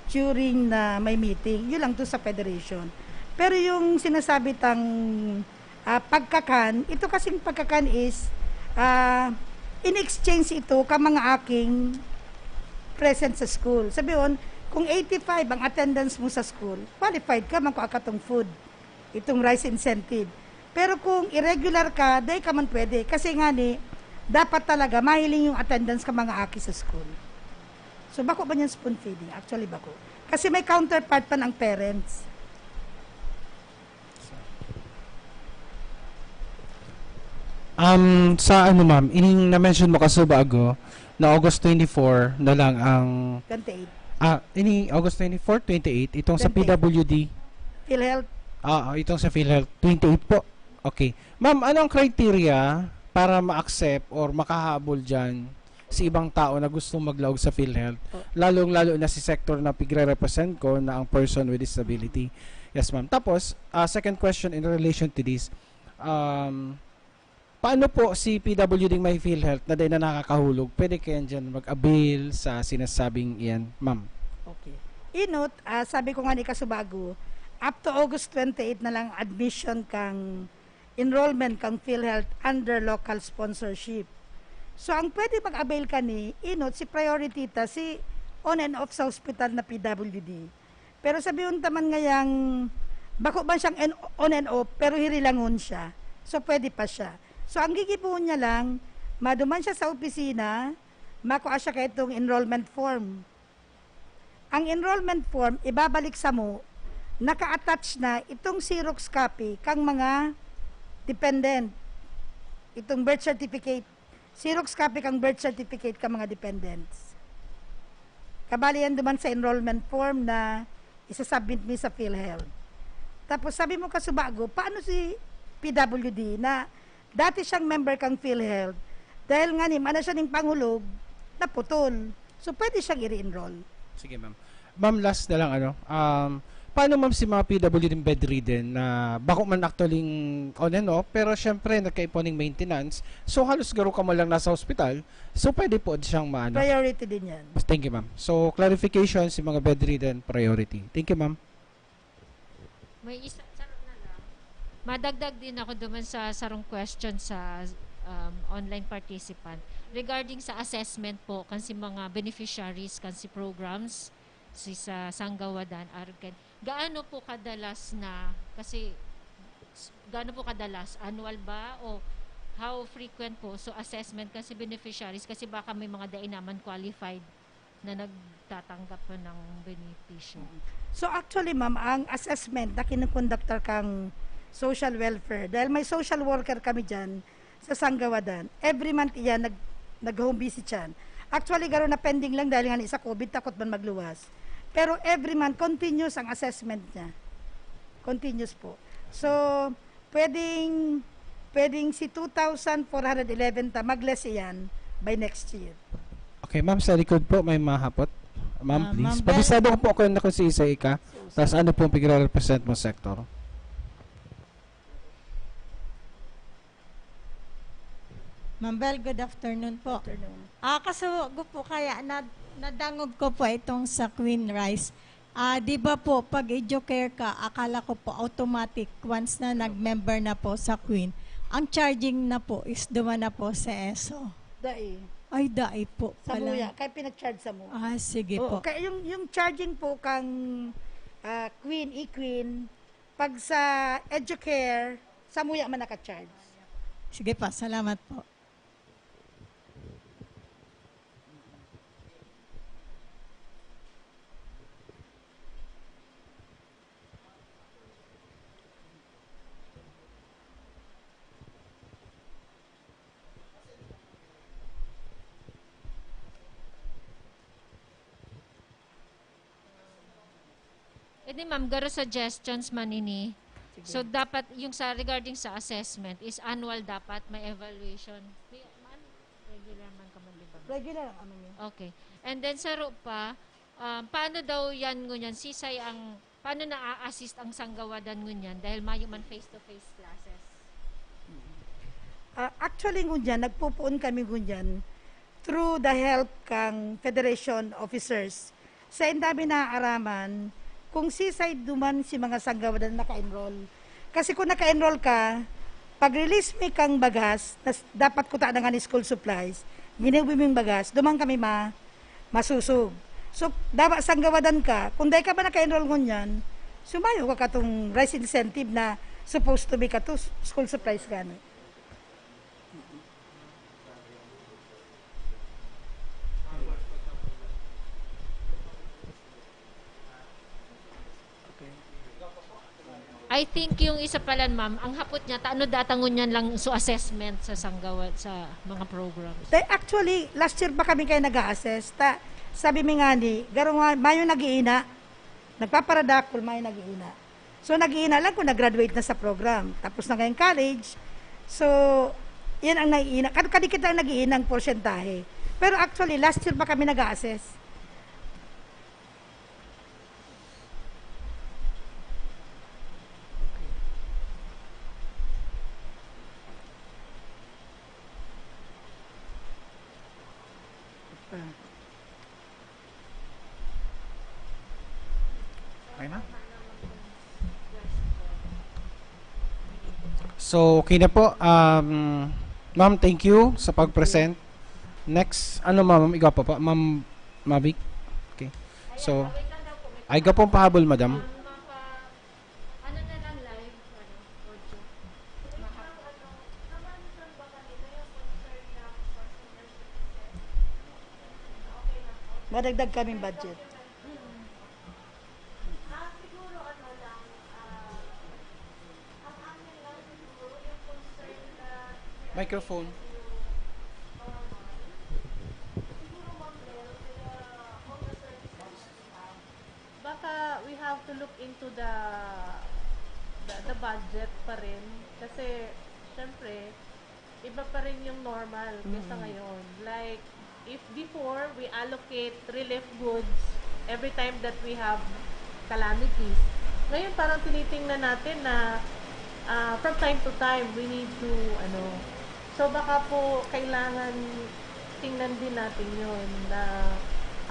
during na may meeting. Yun lang to sa federation. Pero yung sinasabi tang ah, pagkakan, ito kasing pagkakan is ah, in-exchange ito ka mga aking present sa school. Sabi on, kung eighty-five ang attendance mo sa school, qualified ka man kung akatong food, itong rice incentive. Pero kung irregular ka, dai ka man pwede. Kasi nga ni, dapat talaga mahiling yung attendance ka mga aki sa school. So, bako ba niyan spoon feeding? Actually, bako. Kasi may counterpart pa ng parents. Um, sa ano, ma'am, ining na-mention mo kasubago na August twenty-four na lang ang twenty-eight. Ah, ini August twenty-four, twenty-eight, itong sa Twenty-eight. P W D. PhilHealth. Ah, itong sa PhilHealth, twenty-eight po. Okay. Ma'am, ano ang criteria para ma-accept or makahabol diyan sa ibang tao na gustong maglaog sa PhilHealth? Po. Lalong-lalo na si sector na pigre-represent ko na ang person with disability. Yes, ma'am. Tapos, ah, second question in relation to this, um, paano po si P W D may PhilHealth na dahil na nakakahulog? Pwede kayan dyan mag-avail sa sinasabing iyan, ma'am? Okay. Inot, ah, sabi ko nga ni kasubago, up to August twenty-eight na lang admission kang enrollment kang PhilHealth under local sponsorship. So, ang pwede mag-avail ka ni inot, si priority ta, si on and off sa hospital na P W D. Pero sabi ta man ngayang, bako man siyang en- on and off, pero hirilangon siya. So, pwede pa siya. So, ang gigibohon niya lang, maduman siya sa opisina, makua siya kaitong enrollment form. Ang enrollment form, ibabalik sa mo, naka-attach na itong Xerox copy kang mga dependent. Itong birth certificate. Xerox copy kang birth certificate kang mga dependents. Kabali yan duman sa enrollment form na isasubmit mi sa PhilHealth. Tapos sabi mo kasubago, paano si P W D na dati siyang member kang PhilHealth, dahil nga ni, mana siya ning pangulog, naputol. So, pwede siyang i-re-enroll. Sige, ma'am. Ma'am, last na lang, ano, um, paano, ma'am, si mga P W D bedridden na bako man actually on and off, pero syempre, nagkaipon ng maintenance, so halos garo ka mo lang nasa hospital, so pwede po siyang maano? Priority din yan. Thank you, ma'am. So, clarification, si mga bedridden, priority. Thank you, ma'am. May isa, sarap na lang. Madagdag din ako duman sa sarong question sa um, online participant regarding sa assessment po kan si mga beneficiaries kan si programs si sa Sanggawadan, arog kan gaano po kadalas na, kasi s- gaano po kadalas, annual ba o how frequent po so assessment kasi beneficiaries kasi baka may mga dai naman qualified na nagtatanggap po ng benepisyo. So actually, ma'am, ang assessment na kinukonduktar kang social welfare, dahil may social worker kami dyan sa Sanggawadan, every month iyan nag, nag-home visit siyan. Actually, garo na pending lang dahil nga ni sa COVID, takot man magluwas. Pero every month, continuous ang assessment niya. Continuous po. So, pwedeng, pwedeng si two thousand four hundred eleven ta, mag-less iyan by next year. Okay, ma'am, sa likod po may mahapot. Ma'am, Ah, please. Ma'am Bel. Pabisado ko po kung ano ko si isa ika. Tapos ano pong pigre-represent mo sector? Ma'am Bel, good afternoon po. Afternoon. Ah, kaso po kaya na, nadangog ko po itong sa Queen Rice. Ah, di ba po pag educare ka, akala ko po automatic once na nag-member na po sa Queen, ang charging na po is duman na po sa eso. Dai. Ay, dai po Sa pala. muya, kaya pinag-charge sa muya. Ah, sige Oo, po. Kaya yung, yung charging po kang ah, Queen, e-Queen, pag sa Educare, sa muya man naka-charge. Sige po, salamat po. E di ma'am, garo suggestions man ini. So dapat yung sa regarding sa assessment is annual dapat may evaluation. May, man, regular man ka man, di ba? Regular ang ano niya. Okay. And then saro pa, um, paano daw yan ngunyan sisay ang Paano na-assist ang sanggawadan ngunyan dahil mayo man face-to-face classes? Ah, actually, ngunyan, nagpupuon kami ngunyan through the help kang federation officers. Sa indami na araman, kung sisay duman si mga sanggawadan na naka-enroll. Kasi kung naka-enroll ka, pag-release mi kang bagas, nas, dapat kuta na nga ni school supplies, giniwi ming bagas, duman kami ma, masusog. So, dapat sanggawadan ka, kung dai ka ba naka-enroll ngunyan, sumayo ka katong rice incentive na supposed to be kato school supplies gani. I think yung isa pala, ma'am, ang hapot niya, taano datangon niyan lang so assessment sa sanggawa, sa mga programs? Te, actually, last year pa kami kayo nag-a-assess. Ta, sabi mi nga ni, garo nga, mayo nag-iina. Nagpaparadakol, mayo nag-iina. So, nag-iina lang kung nag-graduate na sa program. Tapos na ngayong college. So, yan ang naiina. Kad-, kadikit lang nag-iina ang porsyentahe. Pero actually, last year pa kami nag-a-assess. Okay na? So, okay na po. Um, ma'am, thank you sa pag-present. Next, ano ma'am, igwa pa po? Ma'am Mavic? Okay. So, ay, igwa pong pahabol, madam. Ano na lang live, ano, audio. Madagdag kaming budget. Microphone. Baka we have to look into the the, the budget pa rin kasi syempre iba pa rin yung normal kaysa Mm. ngayon. Like if before we allocate relief goods every time that we have calamities. Ngayon parang tinitingnan natin na ah, from time to time we need to ano so baka po kailangan tingnan din natin yun na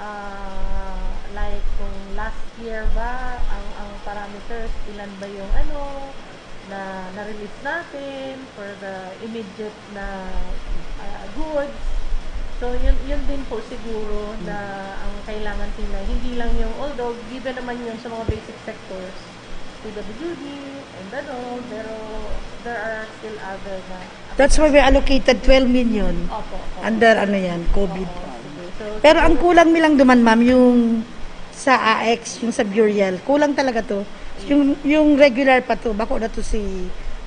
ah, like kung last year ba ang ang parameters ilan ba yung ano na na-release natin for the immediate na ah, goods. So yun yun din po siguro na ang kailangan tingnan. Hindi lang yung although given naman yung sa mga basic sectors, P W D and ano, pero there are still other na That's why we allocated twelve million Opo, opo. under ano yan, COVID. Oo, sige. So, Pero ang siguro- kulang mi lang duman, ma'am, yung sa A X, yung sa Burial. Kulang talaga to. Yung, yung regular pa to, bako na to si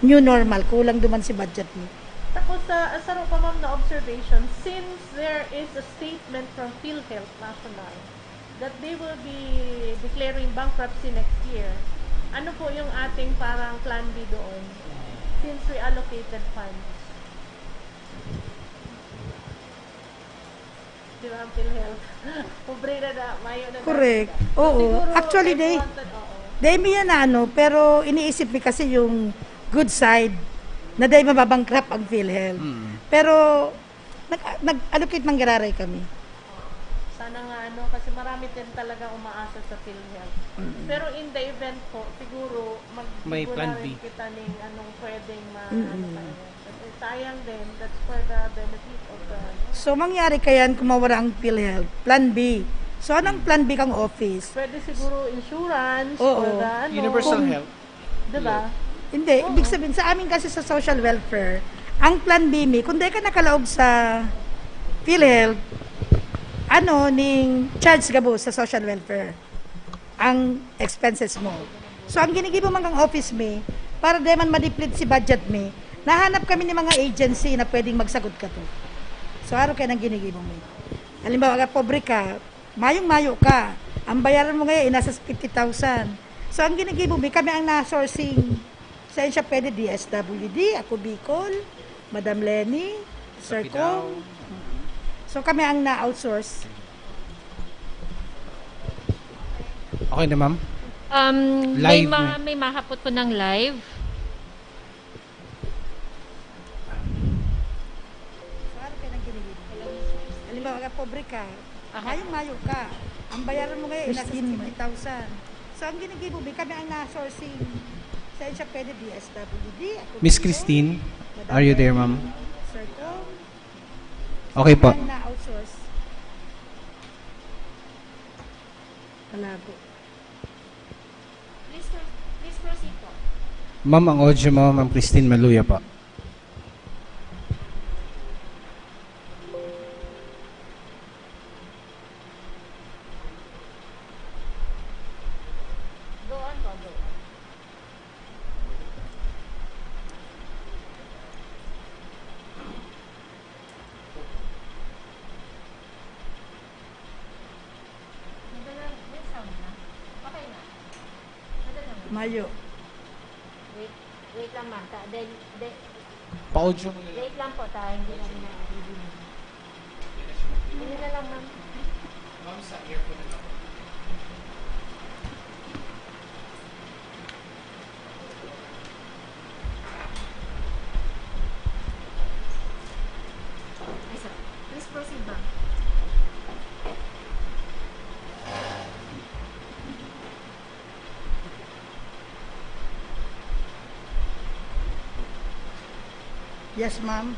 new normal. Kulang duman si budget mo. Tapos sa sa pa ma'am na observation, since there is a statement from PhilHealth National that they will be declaring bankruptcy next year, ano po yung ating parang plan B doon since we allocated funds? Di ba ang PhilHealth? Pobre na na, mayo na na. Correct. Oo. Siguro, Actually, if they- wanted, oo. Dahil mi yan na ano, pero iniisip mi kasi yung good side na dahil mababankrupt ang PhilHealth. Mm. Pero nag, nag-allocate man giraray kami. Sana nga ano, kasi marami din talaga umaasa sa PhilHealth. Pero in the event po, siguro mag May plan na rin B. Kita ning anong pwedeng ma Mm-mm. ano pa yun. Kasi sayang din, that's for the benefit of the ano. So, mangyari kaya kung mawara ang PhilHealth? Plan B. So, anong plan B kang office? Pwede siguro insurance Oo. for the ano. Universal Kung- health. Diba? Hindi, Oo. Ibig sabihin, sa amin kasi sa social welfare, ang plan B mi, kung di ka nakalaog sa PhilHealth, ano, ning charge gabo sa social welfare ang expenses mo. So, ang ginigibo man kang office mi, para di man ma-deplete si budget mi, nahanap kami ni mga agency na pwedeng magsagot ka to. So, aro kaya nang ginigibo mi. Halimbawa, ka pobre ka, mayong-mayo ka, ang bayaran mo ngayon, nasa fifty thousand. So, ang ginigibo mi, kami ang na-sourcing. Saan siya pwede? D S W D, Ako Bicol, Madam Lenny, Sir Kapitao. Kong. So, kami ang na-outsource. Okay na, ma'am? Um, may Live ma-, na. May mahapot po ng live. Saan ka nang ginigil? Halimbawa, pobre ka, Aha. Mayong-mayo ka. Ang bayaran mo ngayon, nasa Christine, sixty thousand. So, ang ginigibo mo, kami ang na-sourcing. Saan siya pwede? D S W D? Ako Miss dito? Christine, Madam are you there, Mary? Ma'am? Sir Cong? Okay po. Saan na-outsource? Malabo. Please pro-, please proceed po. Ma'am, ang audio mo, Ma'am Christine, maluya po. Go on po, go on. Nadala, may sound na. Okay na. Nadala mo. Mayo. Wait, wait lang, ma'am. Ta-, then, de-, Pa-audio mo na lang. Wait lang po, ta, hindi namin naririnig. Hindi na lang, ma'am. Ma'am, sa earphone na lang. Ay, sorry. Please proceed, ma'am. Yes, ma'am.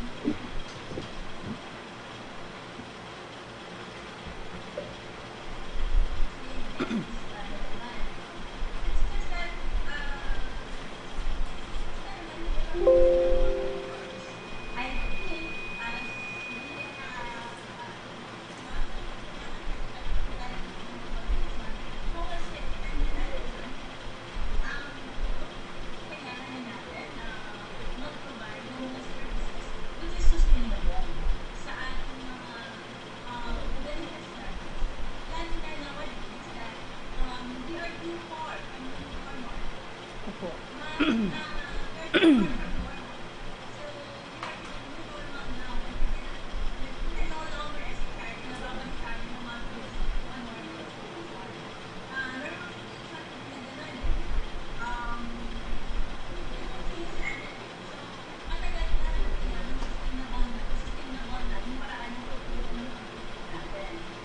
Opo.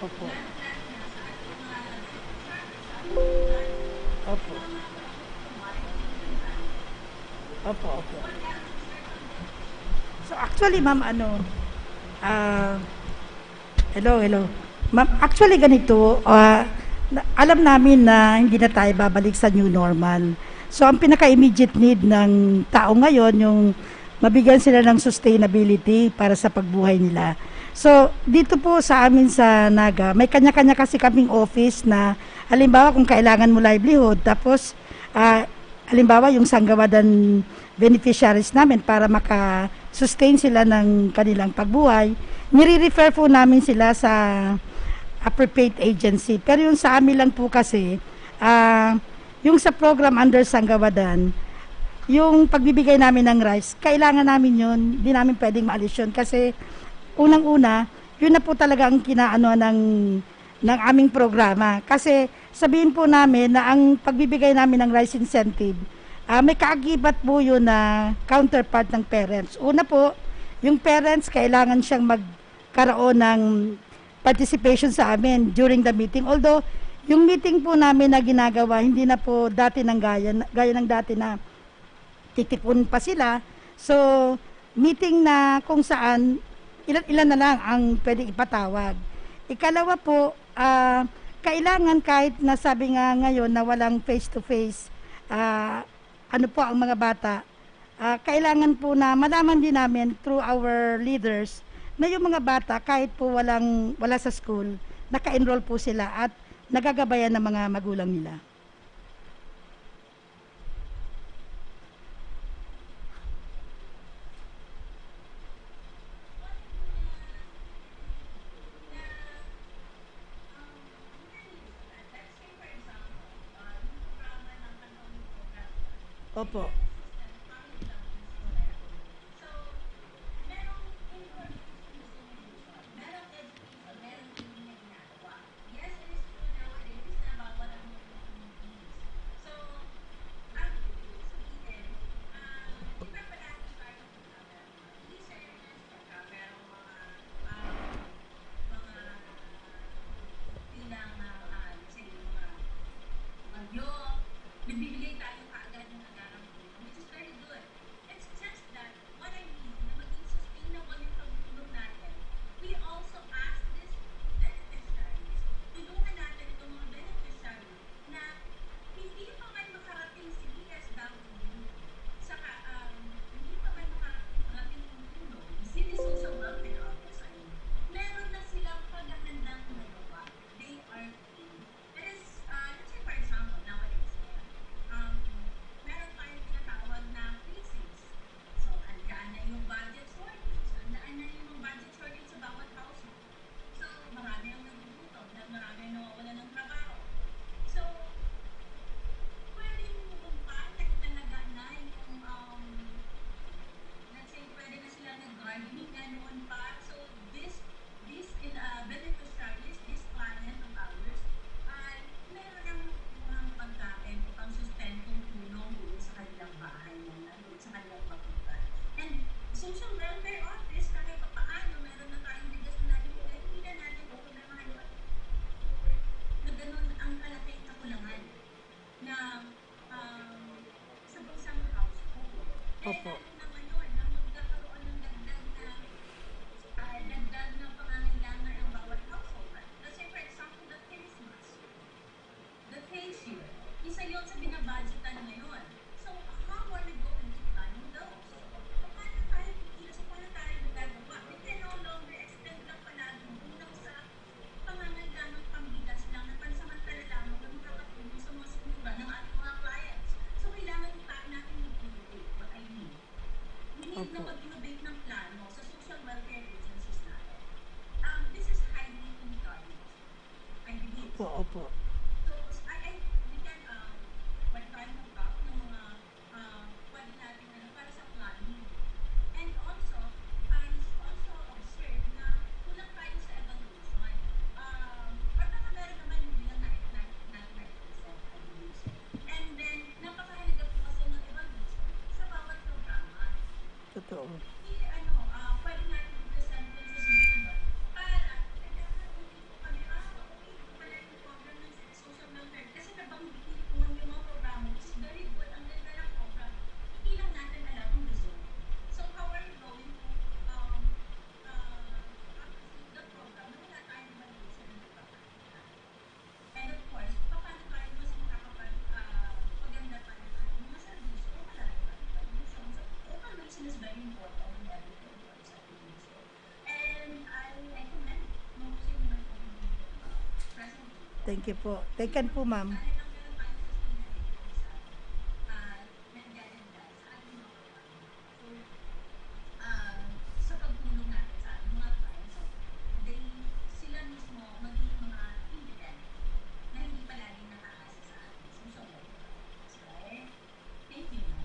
Opo. Opo. Opo, opo. So, actually, ma'am, ano, ah, hello, hello. Ma'am, actually, ganito, ah, na-, alam namin na hindi na tayo babalik sa new normal. So, ang pinaka-immediate need ng tao ngayon, yung mabigyan sila ng sustainability para sa pagbuhay nila. So, dito po sa amin sa Naga, may kanya-kanya kasi kaming office na, halimbawa, kung kailangan mo livelihood, tapos, ah, halimbawa, yung Sanggawadan beneficiaries namin para maka-sustain sila ng kanilang pagbuhay, nire-refer po namin sila sa appropriate agency. Pero yung sa amin lang po kasi, ah, yung sa program under Sanggawadan, yung pagbibigay namin ng rice, kailangan namin yun, di namin pwedeng maalis yun. Kasi unang-una, yun na po talaga ang kinaano ng, ng aming programa. Kasi sabihin po namin na ang pagbibigay namin ng rice incentive, ah, may kaagibat po yun na counterpart ng parents. Una po, yung parents kailangan siyang magkaroon ng participation sa amin during the meeting. Although, yung meeting po namin na ginagawa, hindi na po dati ng gaya, gaya ng dati na titipon pa sila. So, meeting na kung saan ilan-ilan na lang ang pwedeng ipatawag. Ikalawa po, ah, kailangan kahit na sabi nga ngayon na walang face-to-face, ah, ano po ang mga bata, ah, kailangan po na malaman din namin through our leaders na yung mga bata, kahit po walang, wala sa school, naka-enroll po sila at nagagabayan ng mga magulang nila. Opo. Meron pa. So, this, this in, ah, beneficiaries, this client of ours, ay meron ng nakukuhang pagkain o pang-sustentong tulong doon sa kanilang bahay, na doon sa kanilang bakura. And social welfare office, kahit pa paano, meron na tayong bigas na nabibigay, hindi na natin problemahan yun. Na ganun ang kalaking kakulangan ng, um, sa isang household. Eh, Opo. lalo na ngayon na magkakaroon ng dagdag na, ah, dagdag na pangangailangan ang bawat household. Kasi, for example, the face mask, the face shield, isa yun sa binabudgetan ngayon. So, how are we going to fund those? So, paano tayo kikilos? Paano tayo magagawa? We can no longer extend lang palagi doon lang sa pangangailangan pambigas lang na pansamantala lamang na makakatulong sa mga sikmura ng ating mga clients. So, kailangan pa natin mag-innovate, what I mean. We need na Opo. mag-innovate ng plano sa social welfare agencies natin. Um, this is highly encouraged, I believe. Opo, opo. So, I, I, we can, um, what time about ng mga, um, pwede natin, ano, para sa planning. And also, I also observe na kulang tayo sa evaluation. Um, or baka meron naman, hindi lang na, na, na, na, I believe so. And then, napakahalaga po kasi ng evaluation sa bawat programa. Totoo. Hindi, ano, ah, pwede natin i-present yun sa susunod para nagkakaroon din po kami, ah, okay, ito pala yung program ng social welfare. Kasi nabanggit niyo po yung mga programa, which is very good. Ang ganda ng program. Hindi lang natin alam ang result. So, how are you going to, um, uh, appreciate the program na wala tayong evaluation na nagpapakita? And of course, paano tayo mas makakapag, ah, paganda pa ng ating mga serbisyo kung wala tayong evaluation? So, evaluation is very important in everything. Thank you po. Taken po, ma'am.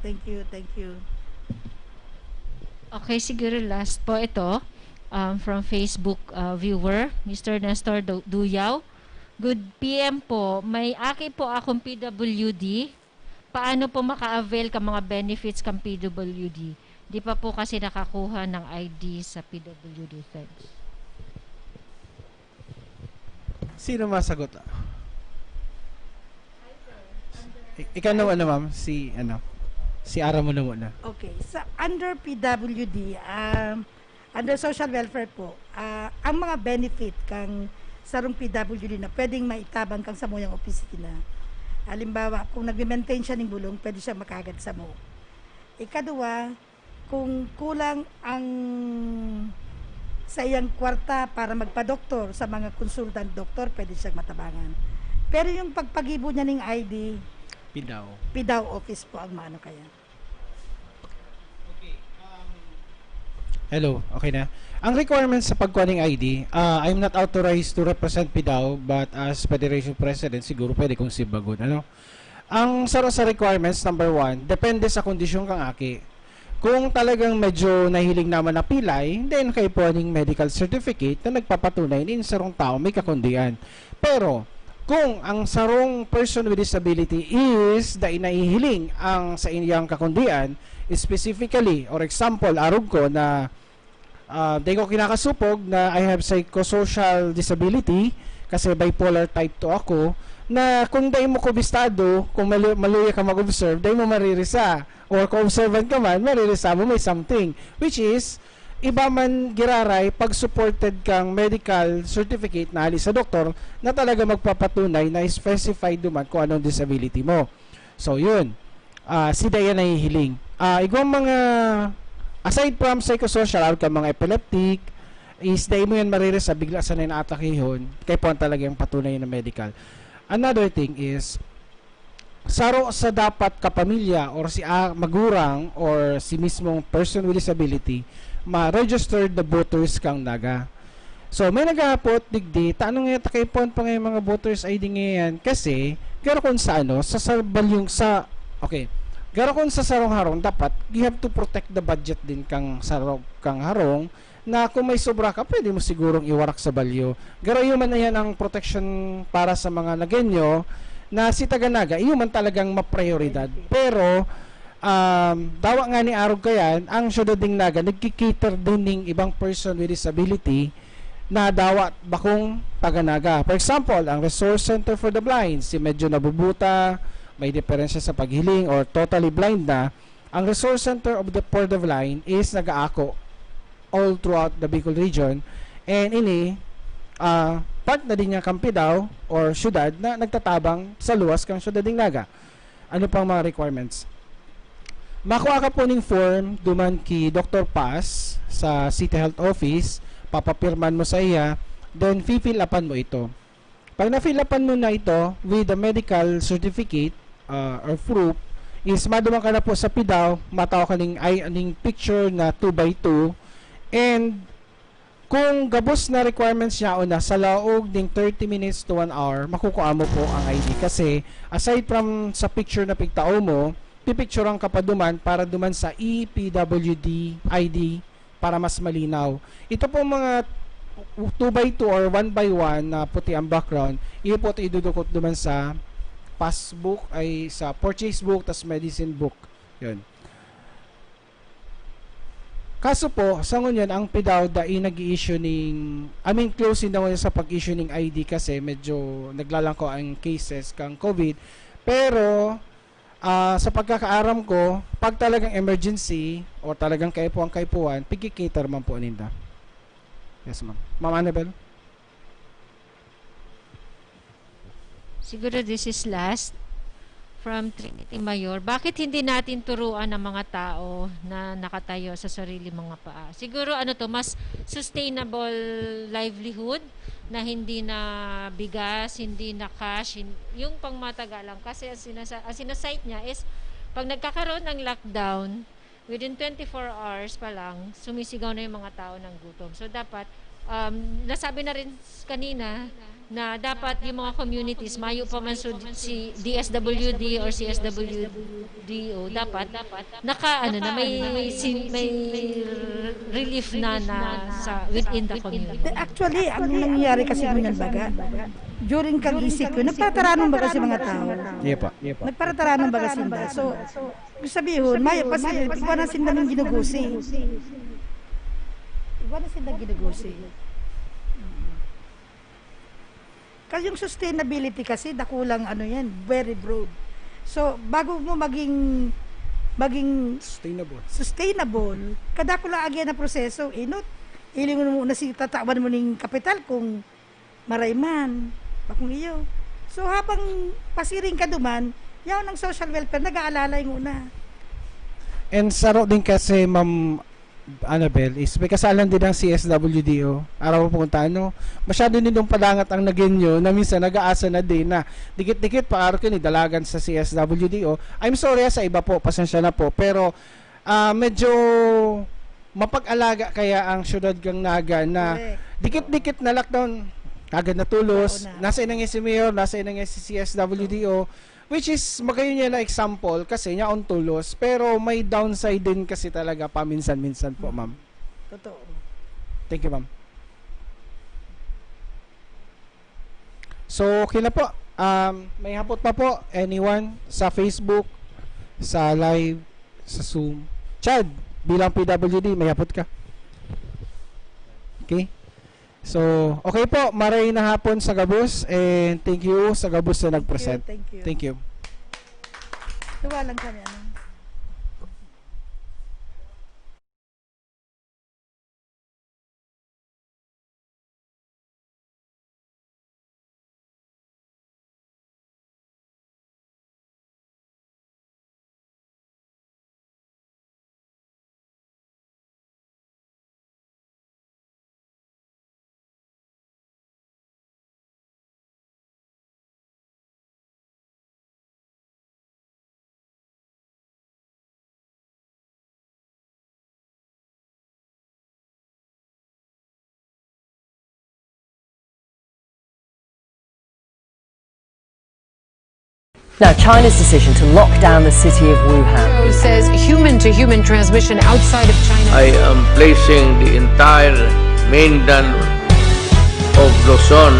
Thank you, thank you. Okay, siguro last po ito, um, from Facebook, uh, viewer, Mister Nestor Du-, Duyaw. Good P M po. May aki po akong P W D. Paano po maka-avail ka mga benefits kan P W D? Di pa po kasi nakakuha ng I D sa P W D. Thanks. Sino masagot? I- ikaw na muna, ma'am. Si, ano, si Ara mo na muna. Okay. Sa under P W D, um, under social welfare po, ah, ang mga benefit kang sarong P W D na pwedeng maitabang kang samuyang opisina. Halimbawa, kung nagme-maintain siya ning bulong, pwede siya makagad sa mo. Ikaduwa, kung kulang ang sa iyang kwarta para magpa-doktor sa mga consultant doktor, pwede siyang matabangan. Pero yung pagpagibo niya ning I D, Pidaw. Pidaw office po ang maano kaya. Hello, okay na. Ang requirements sa pagkuha ng I D, ah, I'm not authorized to represent Pidaw, but as Federation President, siguro pwede kong sibagon, ano? Ang saro sa requirements, number one, depende sa kondisyon kang aki. Kung talagang medyo nahiling naman na pilay, then kaipuhan ning medical certificate na nagpapatunay na yung sarong tao may kakundian. Pero, kung ang sarong person with disability is dai nahihiling ang sa iyang kakundian, specifically, or example, arog ko na ah, dai ko kinakasupog na I have psychosocial disability kasi bipolar type two ako, na kung dai mo kubistado, kung malu- maluya ka mag-observe, dai mo maririsa. Or kung observant ka man, maririsa mo may something. Which is, iba man giraray pag supported kang medical certificate na hali sa doktor na talaga magpapatunay na specified duman kung anong disability mo. So, yun. Ah, si Daya nahihiling. Ah, igwang mga, aside from psychosocial, arog ka mga epileptic, is dai mo yan maririsa, bigla sana yung atakihon, kaipuhan talaga yung patunay na medical. Another thing is, saro sa dapat kapamilya or si ah, magurang or si mismong person with disability, ma-registered the voters kang Naga. So, may naghahapot, digdi, ta ano nga ta kaipuhan pa nga yung mga voters I D ngayon? Kasi, garo kung sa ano, sa, sa balyong, sa, okay, garo kung sa sarong harong, dapat, you have to protect the budget din kang sarong, kang harong, na kung may sobra ka, pwede mo sigurong iwarak sa balyo. Garo iyo man, ayan ang protection para sa mga Nagueño, na si Taga Naga, iyo man talagang maprioridad. Pero, um, dawa nga ni arog kayan, ang syudad ning Naga, nagki-cater din ning ibang person with disability na dawa bakong Taga Naga. For example, ang Resource Center for the Blind, si medyo nabubuta, may diferensya sa paghiling, or totally blind na, ang Resource Center of the, for the Blind is nag-aako all throughout the Bicol region. And ini, ah, part na din niya kan PDAW or syudad na nagtatabang sa luwas kan syudad ning Naga. Ano pang mga requirements? Makua ka po ning form duman ki Doktor Paz sa City Health Office, papapirman mo sa iya, then fi-fill upan mo ito. Pag na-fill upan mo na ito with the medical certificate, ah, or proof, is maduman ka na po sa PDAW, matao ka ning, ay, ning picture na two by two, and kung gabos na requirements niya o na sa laog ning thirty minutes to one hour, makukua mo po ang I D. Kasi aside from sa picture na pigtao mo, pipicturan ka pa duman para duman sa E P W D I D para mas malinaw. Ito pong mga two by two or one by one na puti ang background, iyo po ito idudukot duman sa passbook, ay sa purchase book, tas medicine book. Yun. Kaso po, sa ngunyan, ang PDAW dai nag-i-issue ning, I mean, closing na ngunyan sa pag-issue ning I D kasi medyo naglalangko ang cases kang COVID. Pero, ah, sa pagkakaaram ko, pag talagang emergency o talagang kaipuhan-kaipuhan, pigki-cater man po ninda. Yes, ma'am. Ma'am Annabel? Siguro this is last. From Trinity Mayor, bakit hindi natin turuan ang mga tao na nakatayo sa sarili mga paa? Siguro ano to, mas sustainable livelihood na hindi na bigas, hindi na cash, hin-, yung pangmatagalan. Kasi ang sinasa-, ang sinasite niya is pag nagkakaroon ng lockdown, within twenty-four hours pa lang, sumisigaw na yung mga tao ng gutom. So dapat, um, nasabi na rin s-, kanina na dapat yung mga communities, mayo pa man so si D S W D or C S W D O, dapat naka, ano na, may, si-, may relief na, na sa, within the community. Actually, ang nangyayari kasi ngunyan baga, during kang E C Q, nagtataranon baga si mga tao. Iya pa. Nagparataranon baga sinda. So, Ibig sabihon, may, mas, igwa na sinda ning ginugusi. Igwa na sinda ginugusi. Kasi yung sustainability kasi, dakulang ano yan, very broad. So, bago mo maging, maging Sustainable. sustainable, kadakula agyan na proseso, inot, hilingon mo muna si tatawan mo ning kapital kung maray man, bakong iyo. So, habang pasiring ka duman, yaon ang social welfare, nag-aalalay nguna. And saro din kasi, Ma'am Annabel, is may kasalan din ang C S W D O. Araw po kung taano. Masyado nindong padangat ang Nagueño na minsan nag-aasa na din na dikit-dikit pa araw kini dalagan sa C S W D O. I'm sorry, ah, sa iba po, pasensya na po. Pero, ah, medyo mapag-alaga kaya ang siyudad kang Naga na Correct. dikit-dikit na lockdown, agad na tulos, Oo na. nasa inang si Mayor, nasa inang si C S W D O, which is magayon niya na example kasi niya on tulos, pero may downside din kasi talaga paminsan-minsan po, ma'am. Totoo. Thank you, ma'am. So, okay na po. Um, may hapot pa po, anyone sa Facebook, sa live, sa Zoom? Chad, bilang P W D, may hapot ka? Okay? So, okay po, maray na hapon sa gabos, and thank you sa gabos na nag-present. Thank you. Thank you. Tuwa lang kami, ano? Now, China's decision to lock down the city of Wuhan. Says human to human transmission outside of China. I am placing the entire entire mainland of Luzon,